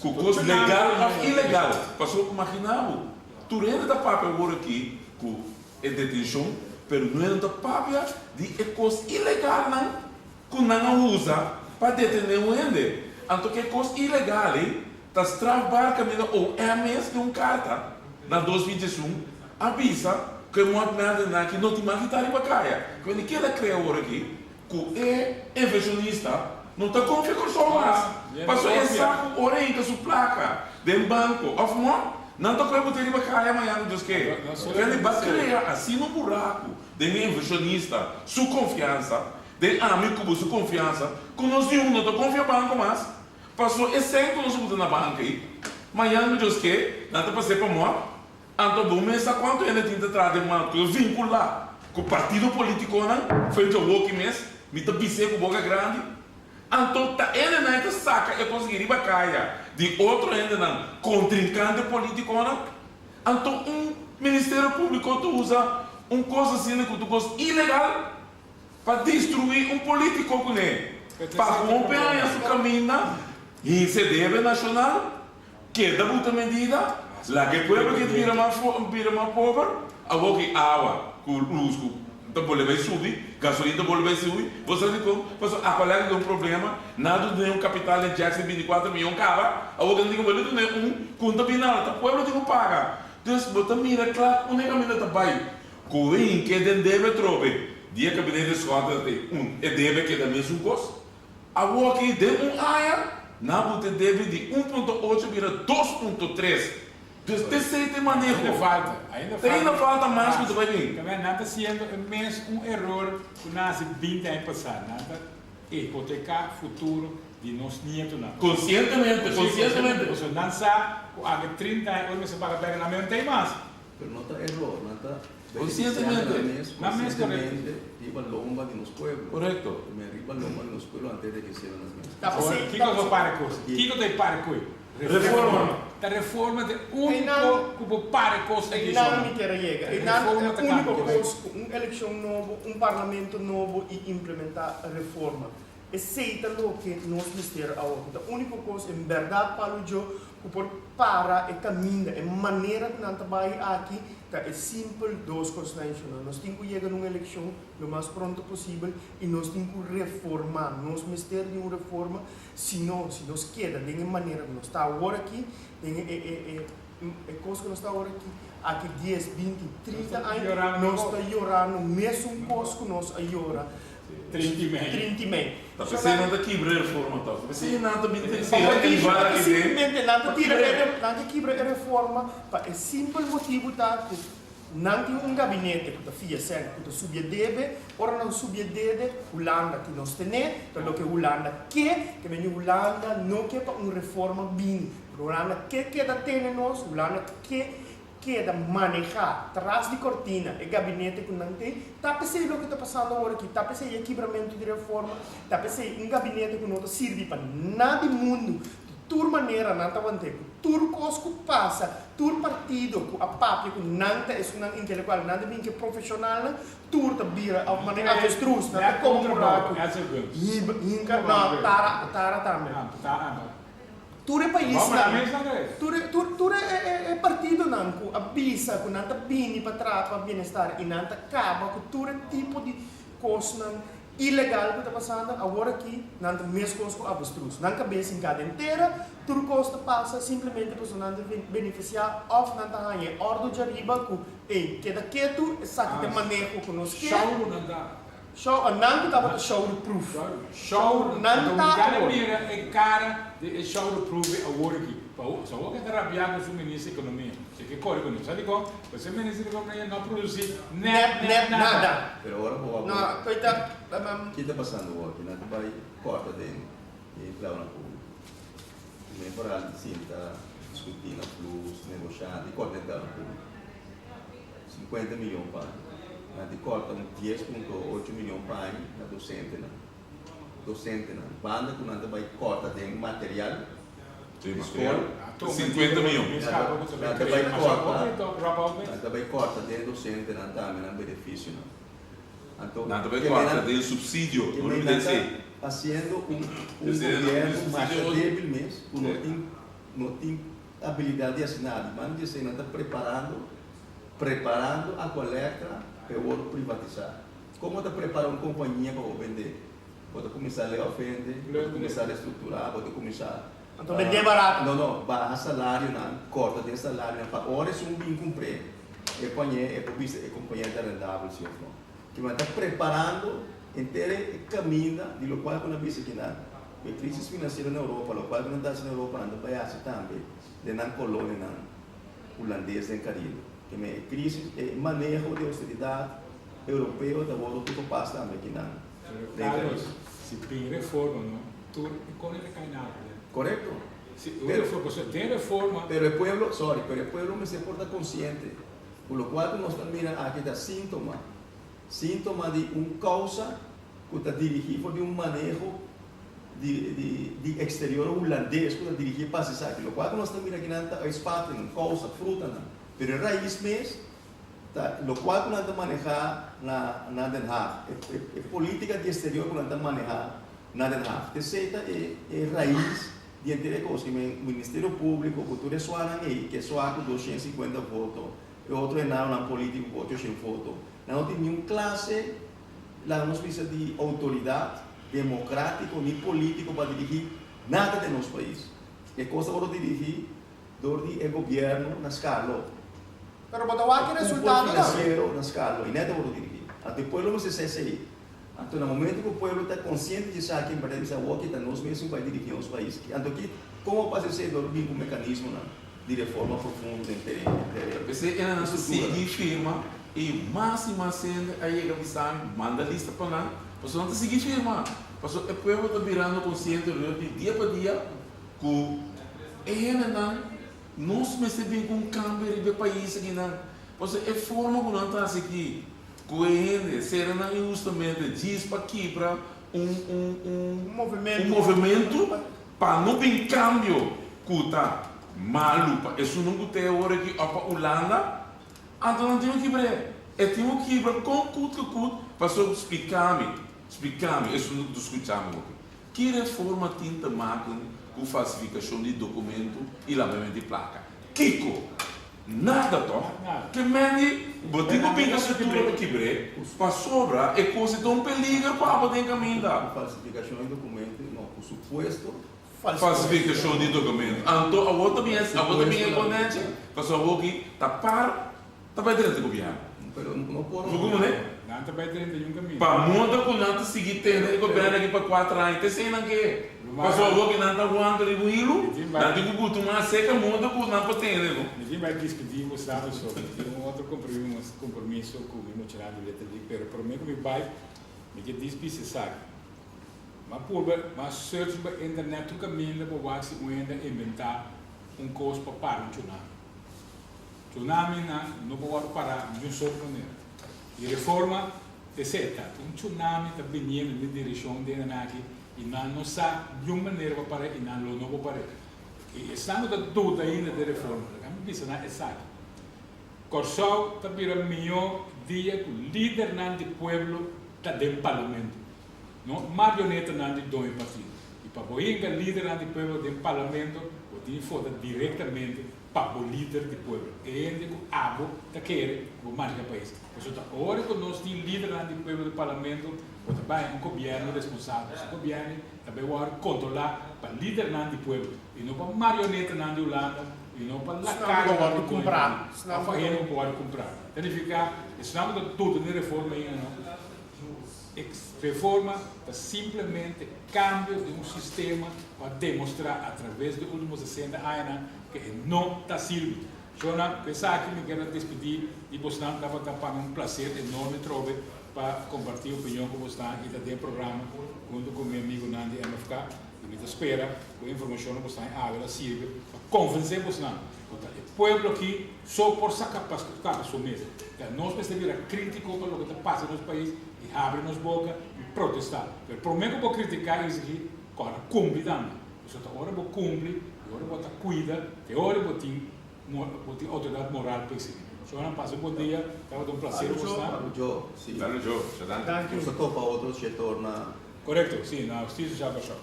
Ku kos legal òf ilegal. Pasobra imaginá bo, tur hende ta papia awor aki ku e detenshon, pero no hende ta papia di e kos ilegalnan ku nan a usa pa detené un hende. Anto ku e kos ilegal ei ta strafbaar kaminda OM mes den un karta na 2021 a bisa ku e mòtmèldennan aki no tin mag di ta riba kaya. Ku hende keda krea awor aki Ku e invershonista no ta konfia Kòrsou mas, pasobra e sa ku ora e hinka su plaka den banko òf mòt, nan ta kohe bot'é riba kaya mañana ku Dios ke. Kende ba krea asina un buraku den e invershonista su konfiansa, den ami ku bo su konfiansa, ku nos niun no ta konfia banko mas, pasobra e sèn ku nos a buta na banko ei, mañana ku Dios ke, nan ta pas'é pa mòt. Anto bo mes sa kuantu hende tin ta traha den mano ku ta vinkulá ku partido politikonan frente awoki mes, mi ta bis'é ku boka grandi. Anto ta hendenan e ta saka e kos riba kaya di otro hendenan kontrinkante politikonan. Anto un ministerio públiko ta usa un kos asina ku ta un kos ilegal pa destruí un politiko kuné pa hopi aña su kaminda hinse debe nashonal. Keda buta medida, laga e pueblo ke ta bira mas bira mas pober, awor ki awa ku lus ku ta bolbe bai subi, gasolin ta bolbe bai subi, bo sa dikon? Pasobra Aqualectra tin un problema, nan a duna un kapital den Jackson 24 miyon kaba, awor ke nan tin ku bolbe duna un ku no ta bin nada, ta pueblo tin ku paga. Dus bo ta mira kla unda e kaminda ta bai, ku hinke den debe trobe, di e kabinete Schotten ta tin un, e debe keda mesun kos. Awoki den un aña nan bo te debe di 1.8 bira 2.3. Dus t'esei t'e maneho. Ainda falta, ainda Te ainda falta mas ku ta bai bin. Tambe nan ta hasiendo e mes un eror ku nan hasi 20 aña pasá. Nan ta hipoteká futuro di nos nietonan. Konsientemente, konsientemente. Pasobra nan sa ku aki 30 aña ora mester paga bèk nan mes no ta ei mas. Pero no ta eror, nan ta Conscientemente. beneficiando nan mes conscientemente riba lomba di nos pueblo. Correcto. Men riba lomba di nos pueblo antes de que sea nan mes. Awor, kiko ta para cos? Kiko ta e para coy? Reforma. Ta reforma ta e unico cu por para cos aki. Einan mi kier a yega. Einan ta e unico cos cu un eleccion nobo, un parlamento nobo y implementa reforma. Esey ta loke nos mester awor. Ta unico cos en berdad Palo y yo ku por para e kaminda, e manera ku nan ta bai aki ta e simpel dos kosnan shona. Nos tin ku yega na un elekshon lo mas pronto posibel i nos tin ku reformá. Nos mester di un reforma, si no, si nos keda den e manera ku nos ta awor aki, den e e e e kos ku nos ta awor aki, aki dies, 20, 30 aña nos ta yorando mesun kos ku nos a yora 30 i mei. 30 i mei. Ta p'esei nan ta kibra e reforma tòg. Ta p'esei nan ta bin tira E e vara ta i den. simplemente nan ta tira e nan ta kibra e reforma pa e simpel motibu ta ku nan tin un gabinete ku ta fia sèn ku ta subi e debe. Ora nan subi e dede, Hulanda tin nos ten'é, ta loke Hulanda ke, ke mende Hulanda no ke pa un reforma bini. Hulanda ke keda tene nos, Hulanda ke keda manehá tras di kortina e gabinete ku nan tin, ta p'esei loke ta pasando awor aki, ta p'esei e kibramentu di reforma, ta p'esei un gabinete ku no ta sirbi pa nada di mundu, di tur manera nan ta want'é ku tur kos ku pasa, tur partido ku a papia ku nan ta esunnan intelektual, nan ta bin ku e profeshonalnan, tur ta bira òf manera avestruz, nan ta komo un raku, hiba, hinka, no, tara, tara tambe. Tur e paisnan, tur e, tur, tur e, e, e partidonan ku a bisa ku nan ta bini pa traha pa bienestar i nan ta kaba ku tur e tipo di kosnan ilegal ku ta pasando, awor aki nan ta meskos ku avestruz. Nan kabes hinká den tera, tur kos ta pasa simplemente pasobra nan ta benefisiá òf nan ta haña e òrdu djariba ku, ey, keda ketu, esaki ta e maneho ku nos ke. Show a nan ku tabata shoulder proof. Show nan ta awor. awor. Mira e cara di e shoulder proof e awor aki. Pa so awor ke ta rabia ku su minister di economia. Si ke kore ku nos. Sa dikon? Pasobra e minister di economia no a produci net Net net nada. Pero ora bo a No, koita Ki ta pasando awor? Ki nan ta bai korta den e empleadonan públiko. Primer foral di sinta diskutí na plus, negoshá di korta empleadonan públiko. 50 miyon pa aña. Nan di kòrta un 10.8 miyon pa aña na dosentenan. Dosentenan. Banda ku nan ta bai kòrta den material Den di skol. material? 50 miyon. Nan ta bai kòrta, nan ta bai kòrta den dosentenan tambe nan benefisionan. Anto, Nan ta bai ke kòrta nan den supsidio. ke No men olbida nan ta esei. hasiendo un un Esei nan gobièrnu subsidio masha otro. débil mes ku no tin. no tin abilidat di hasi nada. Di banda di esei nan ta preparando, preparando Aqualectra pa e wòrdu privatisá. Kon bo ta prepara un kompania pa bo bendé? Bo ta kuminsá lay off hende, bo ta kuminsá restrukturá, bo ta kuminsá. Anto bendé barato. No, no, baha salarionan, kòrta den salarionan pa ora esun bin kumpr'é, e pañ'é, e por bisa e kompania ta rendabel si òf no. Kiman ta preparando henter e kaminda di lokual ku nan bisa kinan, ku e krisis finansiero na Europa, lokual ku nan ta hasi na Europa, nan ta bai hasi tambe den nan kolonianan hulandes den Karibe. Kiman e krisis, e maneho di ousteridat europeo ta wòrdu tur pa pas tambe kinan Pero den Carlos, Karibe. si bin reforma no, tur e kone ta kai na awa. Korekto. Si un reforma, pasobra den reforma. Pero e pueblo, sorry, pero e pueblo mester por ta konsiente. Ku lokual ku nos ta mira aki ta síntoma, síntoma di un kousa ku ta dirigí for di un maneho di di di eksterior hulandes ku ta dirigí pa hasi esaki. Lokual ku nos ta mira akinan ta uitspattingen, kousa, frutanan, pero e rais mes ta lokual ku nan ta manehá na na Den Haag, e e e polítika di eksterior ku nan ta manehá na Den Haag. Esei ta e e rais Di henter e kos ki men Ministerio Públiko ku tur e suanan ei ke sua ku 250 voto, e otro enanonan polítiko ku 800 voto. Nan no tin niun klase, laga nos bisa, di outoridat demokratiko ni polítiko pa dirigí nada den nos pais. E kos ta wòrdu dirigí dor di e gobièrnu na Skarlo. Pero bo ta wak e E resultado kúpul nan. finansiero na Skarlo i nèt ta wòrdu dirigí. Anto e pueblo mester sa esei. Anto na momento ku pueblo ta konsiente di esaki en berdad bisa awor ki ta nos mes ku bai dirigi nos pais. Anto ki komo pasa esei dor bin ku mekanismonan di reforma profundo den tereno den P'esei e nan struktura. sigui firma i mas i mas hende a yega bisa mi manda lista pa nan pasobra nan ta sigui firma pasobra e pueblo ta birando konsiente ror di dia pa dia ku e hendenan nos mester bin ku un kambio riba e pais akinan pasobra e forma ku nan ta hasi aki Ku e hende sera nan inhustamente djis pa kibra un un un Un un movementu pa no bin kambio ku ta malu pa esunnan ku te awor aki òf pa Ulanda, anto nan tin ku kibr'é. E tin ku kibra kon kut ku kut pasobra splika mi, splika mi esunnan ku ta skucha mi awor aki, ki reforma tin te maken ku falsifikashon di dokumentu i labamentu di plaka? Kiko? Nada tòg? Ke mende bo tin ku bini struktura pa kibr'é, pasobra e kos ei ta un peliger pa abo den kaminda. Ku falsifikashon di dokumento, no, ku supuesto Falsifikashon di dokumento. Anto awor ta bin awor ta bin e kondensia, pasobra awor ki ta par ta bai drenta gobièrnu. Pero no por. Bo komo ne? Nan ta bai drenta yun kaminda. Pa moda ku nan ta sigui tende e gobièrnu aki pa kuater aña, ta esei nan ke. Pasobra awor ki nan ta wanta riba un hilu, nan tin ku buta un mas seka moda ku nan por tende no. Mi tin bai dispidí bo sabi so, mi tin un otro compromiso ku mi muchanan di Little League, pero promé ku mi bai, mi ke dispis esaki. Mi a purba, mi a search riba internet tur kaminda pa wak si un hende a inventá un kos pa para un tsunami. Tsunami nan no por wòrdu pará di un sort manera. I reforma esei ta, un tsunami ta biniendo den direkshon di e nan aki i nan no sa niun manera pa par'é i nan lo no por par'é. I esnan ku ta duda ainda den reforma, laga mi bisa nan esaki, Kòrsou ta bira mihó dia ku lidernan di pueblo ta den parlamento, no marionetanan di doño partido. I pa bo hinka lidernan di pueblo den parlamento, bo tin vota direktamente pa bo lider di pueblo, e hende ku abo ta kere ku bo maneha pais. Pasobra ta ora ku nos tin lidernan di pueblo den parlamento, bo ta bai un gobièrnu responsabel. Su gobièrnu ta bai wòrdu kontrolá pa lidernan di pueblo i no pa marionetanan di Hulanda i no pa lakayonan di koño òf pa hende ku por wòrdu kumprá. Ta nifiká esnan ku ta duda den reforma ainda no. E reforma ta simplemente cambio di un sistema cu a demostra a traves di ultimo 60 añanan cu e no ta sirbi. Shona, cu esaki mi kier a despidi di bosnan, tabata pa mi un placer enorme trobe pa comparti opinion cu bosnan y ta den programa hunto cu mi amigonan di MFK y mi ta spera cu e informacion cu bosnan awe la sirbi pa convence bosnan cu ta e pueblo aki so por saca pa capa su mes. Ta nos mester bira critico pa loke ta pasa den nos pais y habri nos boca y protesta. Pero prome cu bo critica y exigi, corda cumpli tambe. Pasobra ta ora bo cumpli y ora bo ta cuida, te ora bo tin bo tin autoridad moral pa exigi. So nan pasa un bon dia, tabata un placer cu boso ta. Salu Joe, si. Salu Joe, sha danki. Nos ta topa otro shetor na. Correcto, si, na Justicia Shaba Shop.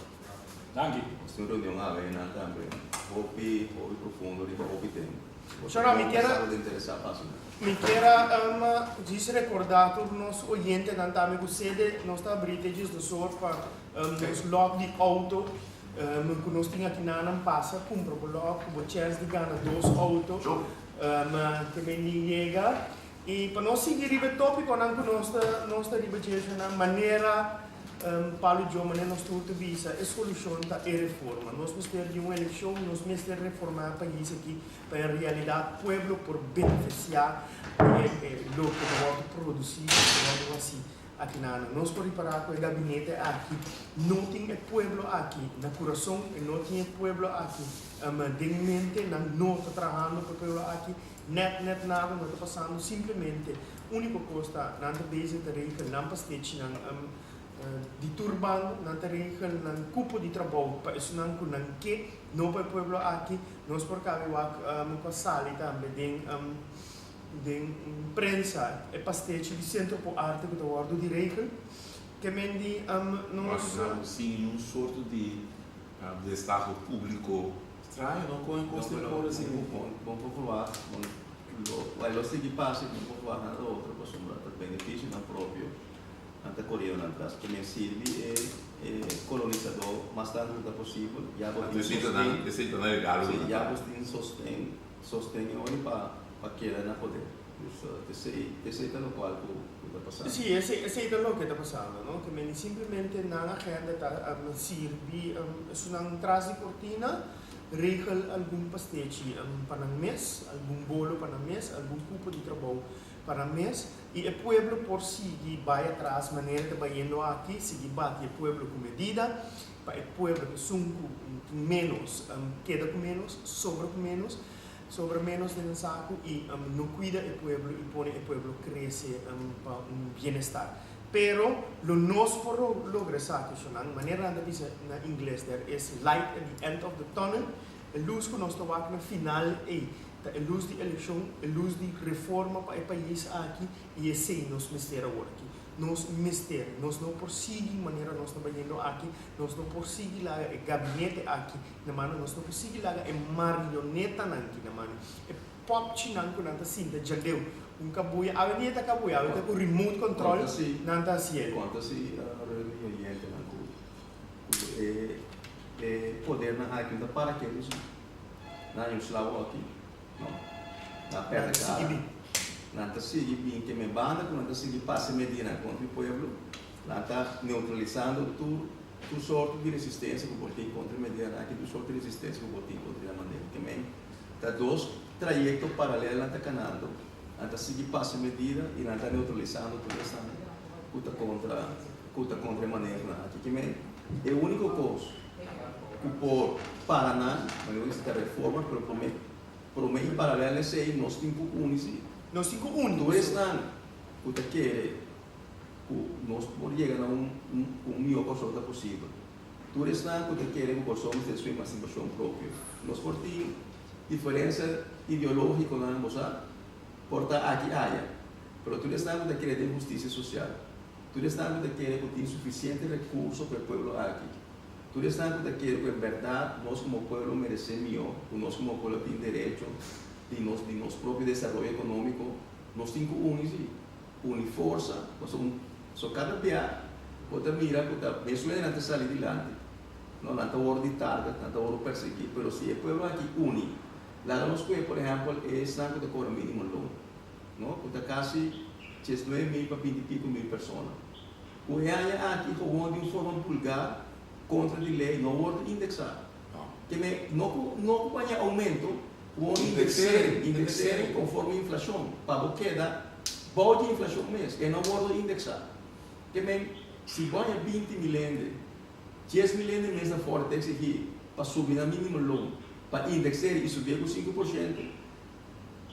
Danki. Nos tin un reunion awe nan tambe. Hopi, hopi profundo riba hopi tema. Shona, mi kier a. Bo interesá fácil. Mi kier a djis rekordá tur nos oyentenan tambe ku sede nos ta abrí te djis dos or pa nos lòt di outo ku nos tin aki nan pasa kumpra bo lòt ku bo chèns di gana dos outo te bini yega. I pa nos sigui riba e tópikonan ku nos ta nos ta riba dje esnan manera Pablo i Joe manera nos tur ta bisa e solushon ta e reforma. Nos mester di un elekshon, nos mester reformá e pais aki pa en realidat pueblo por benefisiá di e loke ta wòrdu produsí, loke ta wòrdu hasí aki na nan. Nos por ripará ku e gabinete aki no tin e pueblo aki na kurason, e no tin e pueblo aki den mente, nan no ta trahando pa e pueblo aki. Net net nada no ta pasando simplemente unico cos ta nan ta bezig ta regel nan pastechinan di tur banda nan ta regel nan cupo di trabou pa esunnan cu nan ke no pa e pueblo aki nos por cabe wak cu a sali tambe den den prensa e pastechi di Centro por Arte cu ta wordo di regel ke men di nos. Wak sin niun sorto di destaho publico. Straño no con e cos tin por asina. Bon bon por verwacht bon lo bay lo sigui pasa y bon por verwacht nada otro pasobra ta beneficionan propio nan ta corriendo nan tras cu men sirbi e e colonisador mas tanto cu ta posibel ya bo tin sosten Esey ta nan regalo si ya bo tin sosten sosten e ori pa pa keda na poder dus esey esey ta locual cu cu ta pasando. Si esey esey ta loke ta pasando no ke men simplemente nan agenda ta sirbi esunnan tras di cortina regel algun pastechi pa nan mes, algun bolo pa nan mes, algun cupo di trabou pa nan mes y e pueblo por sigui bay atras manera ta bayendo aki, sigui bati e pueblo cu medida pa e pueblo esun cu tin menos keda cu menos, sobra cu menos. Sobra menos den un saku i no kuida e pueblo i pone e pueblo krese pa un bienestar. Pero lo nos por logra esaki, shonnan. Manera nan ta bisa na ingles, there is light at the end of the tunnel. E lus ku nos ta wak na final ei ta e lus di elekshon, e lus di reforma pa e pais aki i esei nos mester awor aki. Nos mester, nos no por sigui manera nos ta bayendo aki, nos no por sigui laga e gabinete aki Na mano nos no por sigui laga e marionetanan ki na mano, e popchinan ku nan ta sinta djaleu un kabuya, awe ni e ta kabuya, awe ta ku remote control nan ta hasi el. Konta si Remy i oyentenan ku e e podernan aki no ta para ketu si. Nan a yusla awor aki, no. Nan a pèrdè kara. Nan ta sigui bin ke me banda ku nan ta sigui pasa e medidanan kontra e pueblo, nan ta neutralisando tur. Tur sorto di resistencia cu bo tin contra e medianan aki, tur sorto di resistencia cu bo tin contra e manera. Ke men ta dos trayecto paralel nan ta canando, nan ta sigui pasa e medida y nan ta neutralisando tur esnan cu ta contra, cu ta contra e manehonan aki. Ke men e unico cos cu por para nan, manera bo bisa ta reforma, pero prome, prome y paralel esey nos tin cu uni si. Nos tin cu uni. Tur esnan cu ta kere. ku nos por yega na un un mihó Kòrsou ta posibel. Tur esnan ku ta kere ku Kòrsou mester su emansipashon propio. Nos por tin diferensia ideológikonan, bo sa, por ta aki aya, pero tur esnan ku ta kere den hustisia sosial, tur esnan ku ta kere ku tin sufisiente rekurso pa e pueblo aki, tur esnan ku ta kere ku en bèrdat nos komo pueblo meresé mihó, ku nos komo pueblo tin derecho di nos di nos propio desaroyo ekonómiko, nos tin ku uni sí. Uni forsa, pasobra un so kada bia bo ta mira ku ta mesun hende nan ta sali dilanti, no, nan ta wòrdu di target, nan ta wòrdu persiguí, pero si e pueblo aki uni, laga nos kohe por ehèmpel e esnan ku ta kobra minimo loon, no, ku ta kasi 19 mil pa 20 i piko mil persona, ku e aña aki gewoon di un forma bulgar kontra di lei no wòrdu indeksá, ke me no ku no ku baña oumento, Ku indexering, indexering conforme inflacion, pa bo keda bou di inflacion mes, e no wordo indexa. Ke men, si bo haña 20 mil hende, 10 mil hende mes na for ta exigi pa subi nan minimo loon, pa indexeri y subié ku 5%,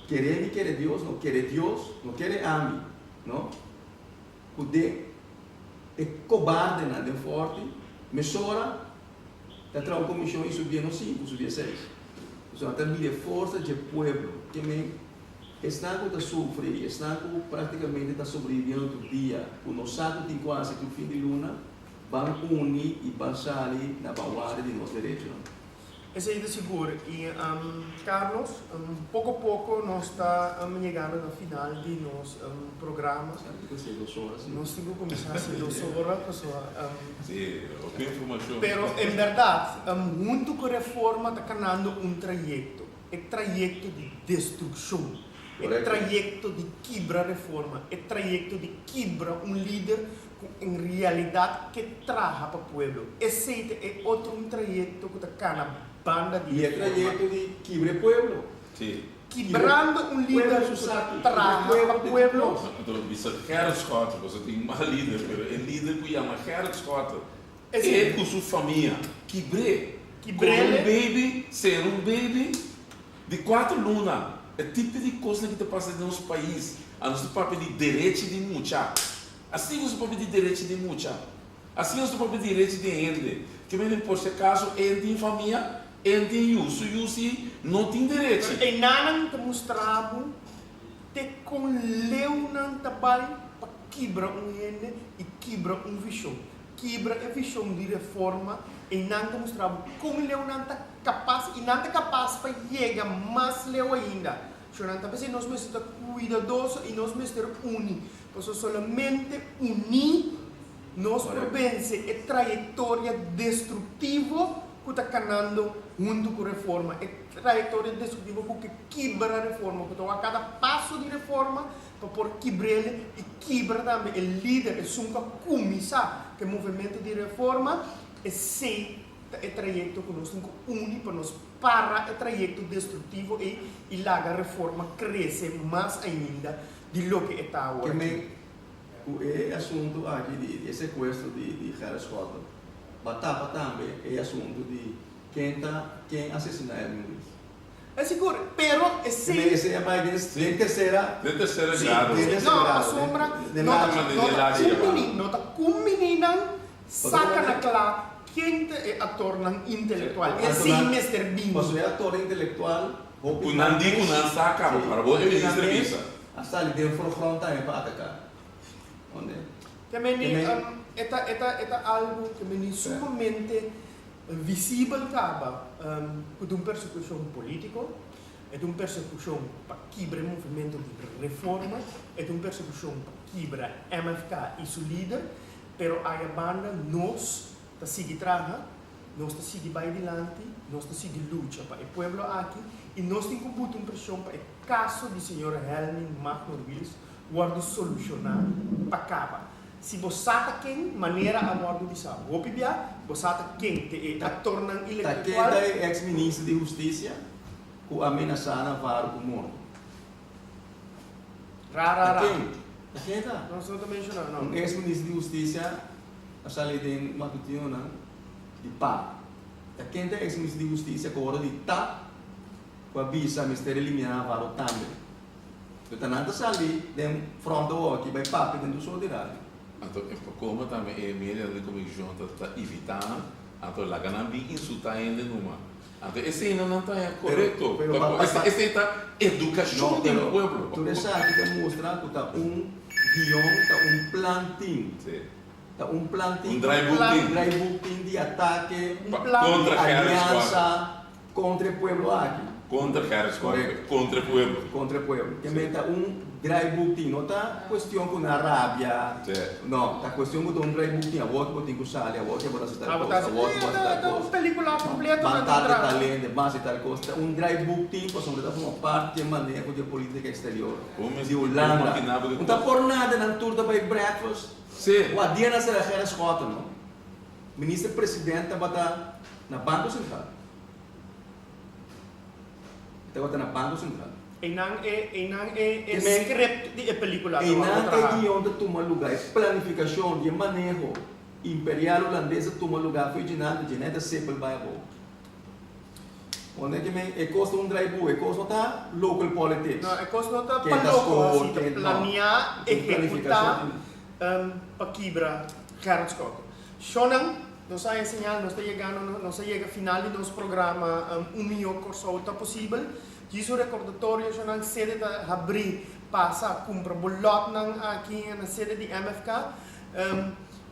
kere mi kere Dios, no kere Dios, no kere ami, no, ku den e kobardenan den forti, mesora ta traha un comision y subié no sinku, subié seis. Pasobra nan ta mira e forsa dje pueblo. Ke men, esnan ku ta sufri, esnan ku praktikamente ta sobreviviendo tur dia, ku no sa ku tin ku hasi tur fin di luna, ban uni i ban sali na vanguardia di nos derechonan. Esei ta sigur. I Carlos, poko poko nos ta yegando na final di nos programa. Nos tin ku kuminsá hasi dos ora pasobra. Sí, hopi informashon. Pero en bèrdat, huntu ku reforma ta kanando un trayekto, e trayekto di destrukshon, e trayekto di kibra reforma, e trayekto di kibra un lider ku en realidat ke traha pa pueblo. Esei ta e otro un trayekto ku ta kana banda di I e reforma. trayekto di kibra e pueblo. Sí. Kibrando un Pueblo lider su ku ta saki, kibra e traha pueblo pa di tur pueblo. kos. Anto bisa Gerrit Schotte, boso tin mal lider, pero e lider ku yama Gerrit Schotte, e Esei. ku su famia, kibr'é. Kohe un Kibr'é. baby, sera un baby di kuater luna. E tipo di kosnan ki ta pasa den nos pais. A nos ta papia di derechi di mucha. Asina nos ta papia di derechi di mucha. Asina nos ta papia di derechi di hende. Ke mende por si acaso e tin famia, e tin yu, su yu si no tin Pero derechi. enanan ta mustra bo te kon leu nan ta bai pa kibra un hende i kibra un vishon. Kibra e vishon di reforma, einan ta mustra bo kon leu nan ta kapas i nan ta kapas pa yega mas leu ainda. Shornan ta p'esei nos mester ta kuidadoso i nos mester uni, pasobra solamente uní nos por vense e trayektoria destruktivo ku ta kanando huntu ku reforma, e trayektoria destruktivo ku ke kibra reforma, ku ta wak kada paso di reforma pa por kibr'el i kibra tambe e lider, esun ku a kuminsá ku e movementu di reforma. Esei ta e trayekto ku nos tin ku uni pa nos para e trayekto destruktivo ei i laga reforma krese mas ainda di loke e ta awor Ke aki. men ku e asuntu aki di e sekuestro di di Gerrit Schotten ba tapa tambe e asuntu di ken ta ken asesiná Edwin Ruiz. E sigur, pero Ke men esei. esei a bai den den tersera Den tersera Sí, grado. den terser no, grado pasobra den den no ta lachi. no Den ta lachi ya ba. kumini no ta kumini nan Saka na kla ken ta e aktornan intelektual. E Anto si nan mester bini. Pasobra e aktor intelektual hopi Ku nan nan di ku mes nan sa kaba si para bo e hopi nan minister mes bisa. a sali den voorgrond tambe pa ataká. Onde? Te meni Te men e ta e ta e ta algu te meni sumamente visibel kaba ku ta un persekushon politiko, e ta un persekushon pa kibra e movementu di reforma, e ta un persekushon pa kibra MFK i su lider. Pero aya banda nos ta sigui traha, nos ta sigui bai dilanti, nos ta sigui lucha pa e pueblo aki y nos tin cu buta un presion pa e caso di señor Helmin Magno Wiels wordo soluciona pa caba. Si bo sa ta ken, manera a wordo bisa hopi bia, bo sa ta ken te e Ta actornan ta ken ilectual. ta e ex minister di husticia cu a menasa Navarro cu morto? Ra ra Ta ra. ken? Ta ken ta? Nos no ta menciona Un nomber. ex minister di husticia a sali den matutinonan di pa. Ta ken ta ex minister di husticia cu ora di tap cu a bisa mester elimina Navarro tambe? Lo ta nan ta sali den front awor aki bay papia den tur soort di radio. Anto e por como tambe e medianan di comunicacion ta ta evita nan, anto laga nan bin insulta hende numa. Anto eseinan nan ta haña korekto. Pero, pero, pa, pa, Esei ta edukashon no, di un pero pueblo. tur esaki ta mustra ku ta un guion, ta un plan tin. Sí. Ta un plan tin. Un draaiboek Plan. tin. Un draaiboek tin di atake, Un Pa, plan. kontra Gerrit Schotten. aliansa kontra e pueblo aki. Kontra Gerrit Schotten. Korekto. Kontra e pueblo. Kontra e pueblo. Ke Sí. men ta un draaiboek tin. No ta kuestion ku nan rabia. Sí. No, ta kuestion ku ta un draaiboek tin. Awor ku bo tin ku sali, awor ku bo ta hasi tal Ah, bo kos, ta hasi, awor ku bo eh, hasi ta, tal ta un kos. pelikula kompleto Ban nan ta tal traha. tal hende, ban hasi tal kos. Ta un draaiboek tin pasobra ta forma parti di e maneho di e politika eksterior Bo mes di Hulanda. imaginá bo di No ta kos. por nada nan tur ta bai breakfast. Sí. Wak dia nan sera Gerrit Schotten, no? Minister president tabata na Banko Sentral. E tabata na Banko Sentral. Einan e einan e e Te men script di e pelicula ta wòrdu einan e traha. guion ta tuma luga, e planifikashon di e maneho imperial hulandes ta tuma luga fo'i djinan, djinan e ta sepel bai abou. Wonder ke men e kos ta un draaiboek, e kos no ta local politics. No, e kos no ta Ken pa ta loko score, hasi, ta ken no. planea, Un ehecuta planifikashon. pa kibra Gerrit Schotte. Shownan, nos a enseñá, nos ta yegando, nos a yega final di nos programa Un Mihó Kòrsou Ta Posibel. Djis un rekordatorio, shownan, sede ta habrí, pasa kumpra bo lòtnan aki na sede di MFK.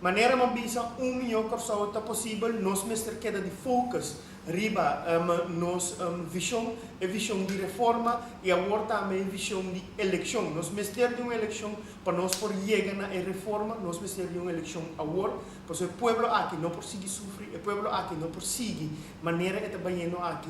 Manera mi a bisa, Un Mihó Kòrsou Ta Posibel, nos mester keda di focus. riba nos vishon, e vishon di reforma i awor tambe e vishon di elekshon. Nos mester di un elekshon pa nos por yega na e reforma, nos mester di un elekshon awor, pasobra e pueblo aki no por sigui sufri, e pueblo aki no por sigui manera e ta bayendo aki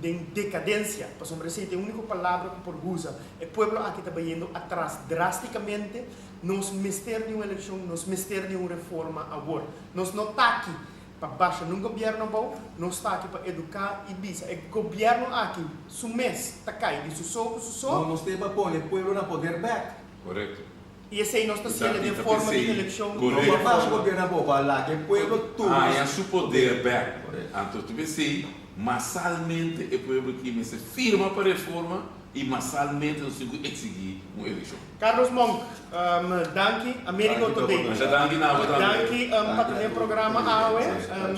den dekadensia, pasobra esei ta e úniko palabra ku por usa, e pueblo aki ta bayendo atras drástikamente, nos mester di un elekshon, nos mester di un reforma awor. Nos no ta aki pa basha nun gobièrnu abou, nos ta aki pa eduká i bisa e gobièrnu aki su mes ta kai di su so ku su so. No, nos ta pa pone e pueblo na poder bèk. Korekto. I esei nos ta siendo den forma di elekshon. No pa basha gobièrnu abou, pa laga e pueblo tuma. Haña su poder bèk. Anto ta p'esei masalmente e pueblo aki mester firma pa reforma i masalmente nos tin ku eksigí un elekshon. Carlos Monk, danki. Americo Today. Masha danki na bo tambe. Danki pa tene programa awe.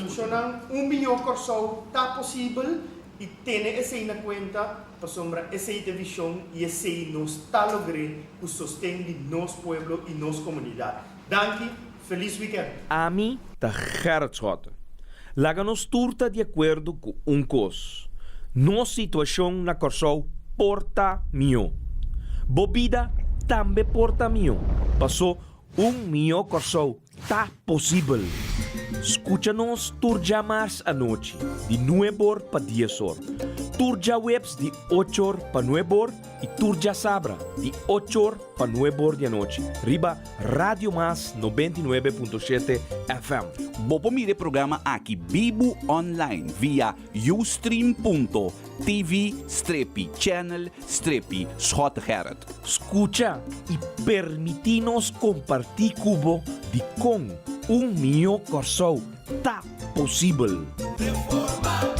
Shownan Un Mihó Kòrsou ta posibel i tene esei na kuenta pasobra esei ta e vishon i esei nos ta logr'é ku sosten di nos pueblo i nos komunidat. Danki, felis wikènt! Ami ta Gerrit Schotte. Laga nos tur ta di akuerdo ku un kos, nos situashon na Kòrsou por ta mihó. Bo bida tambe por ta mihó, pasó un mihó Kòrsou ta posibel. Skucha nos tur djamars anochi di nueb'or pa dies'or, tur djaweps di och'or pa nueb'or i tur djasabra di och'or pa nueb'or di anochi riba Radio Mas 99.7 FM. Bo por mira e programa aki bibu online via ustream.tv strepi channel strepi Schottegerrit. Skucha i permití nos kompartí ku bo dikon un mihó Kòrsou ta posibel. Reforma.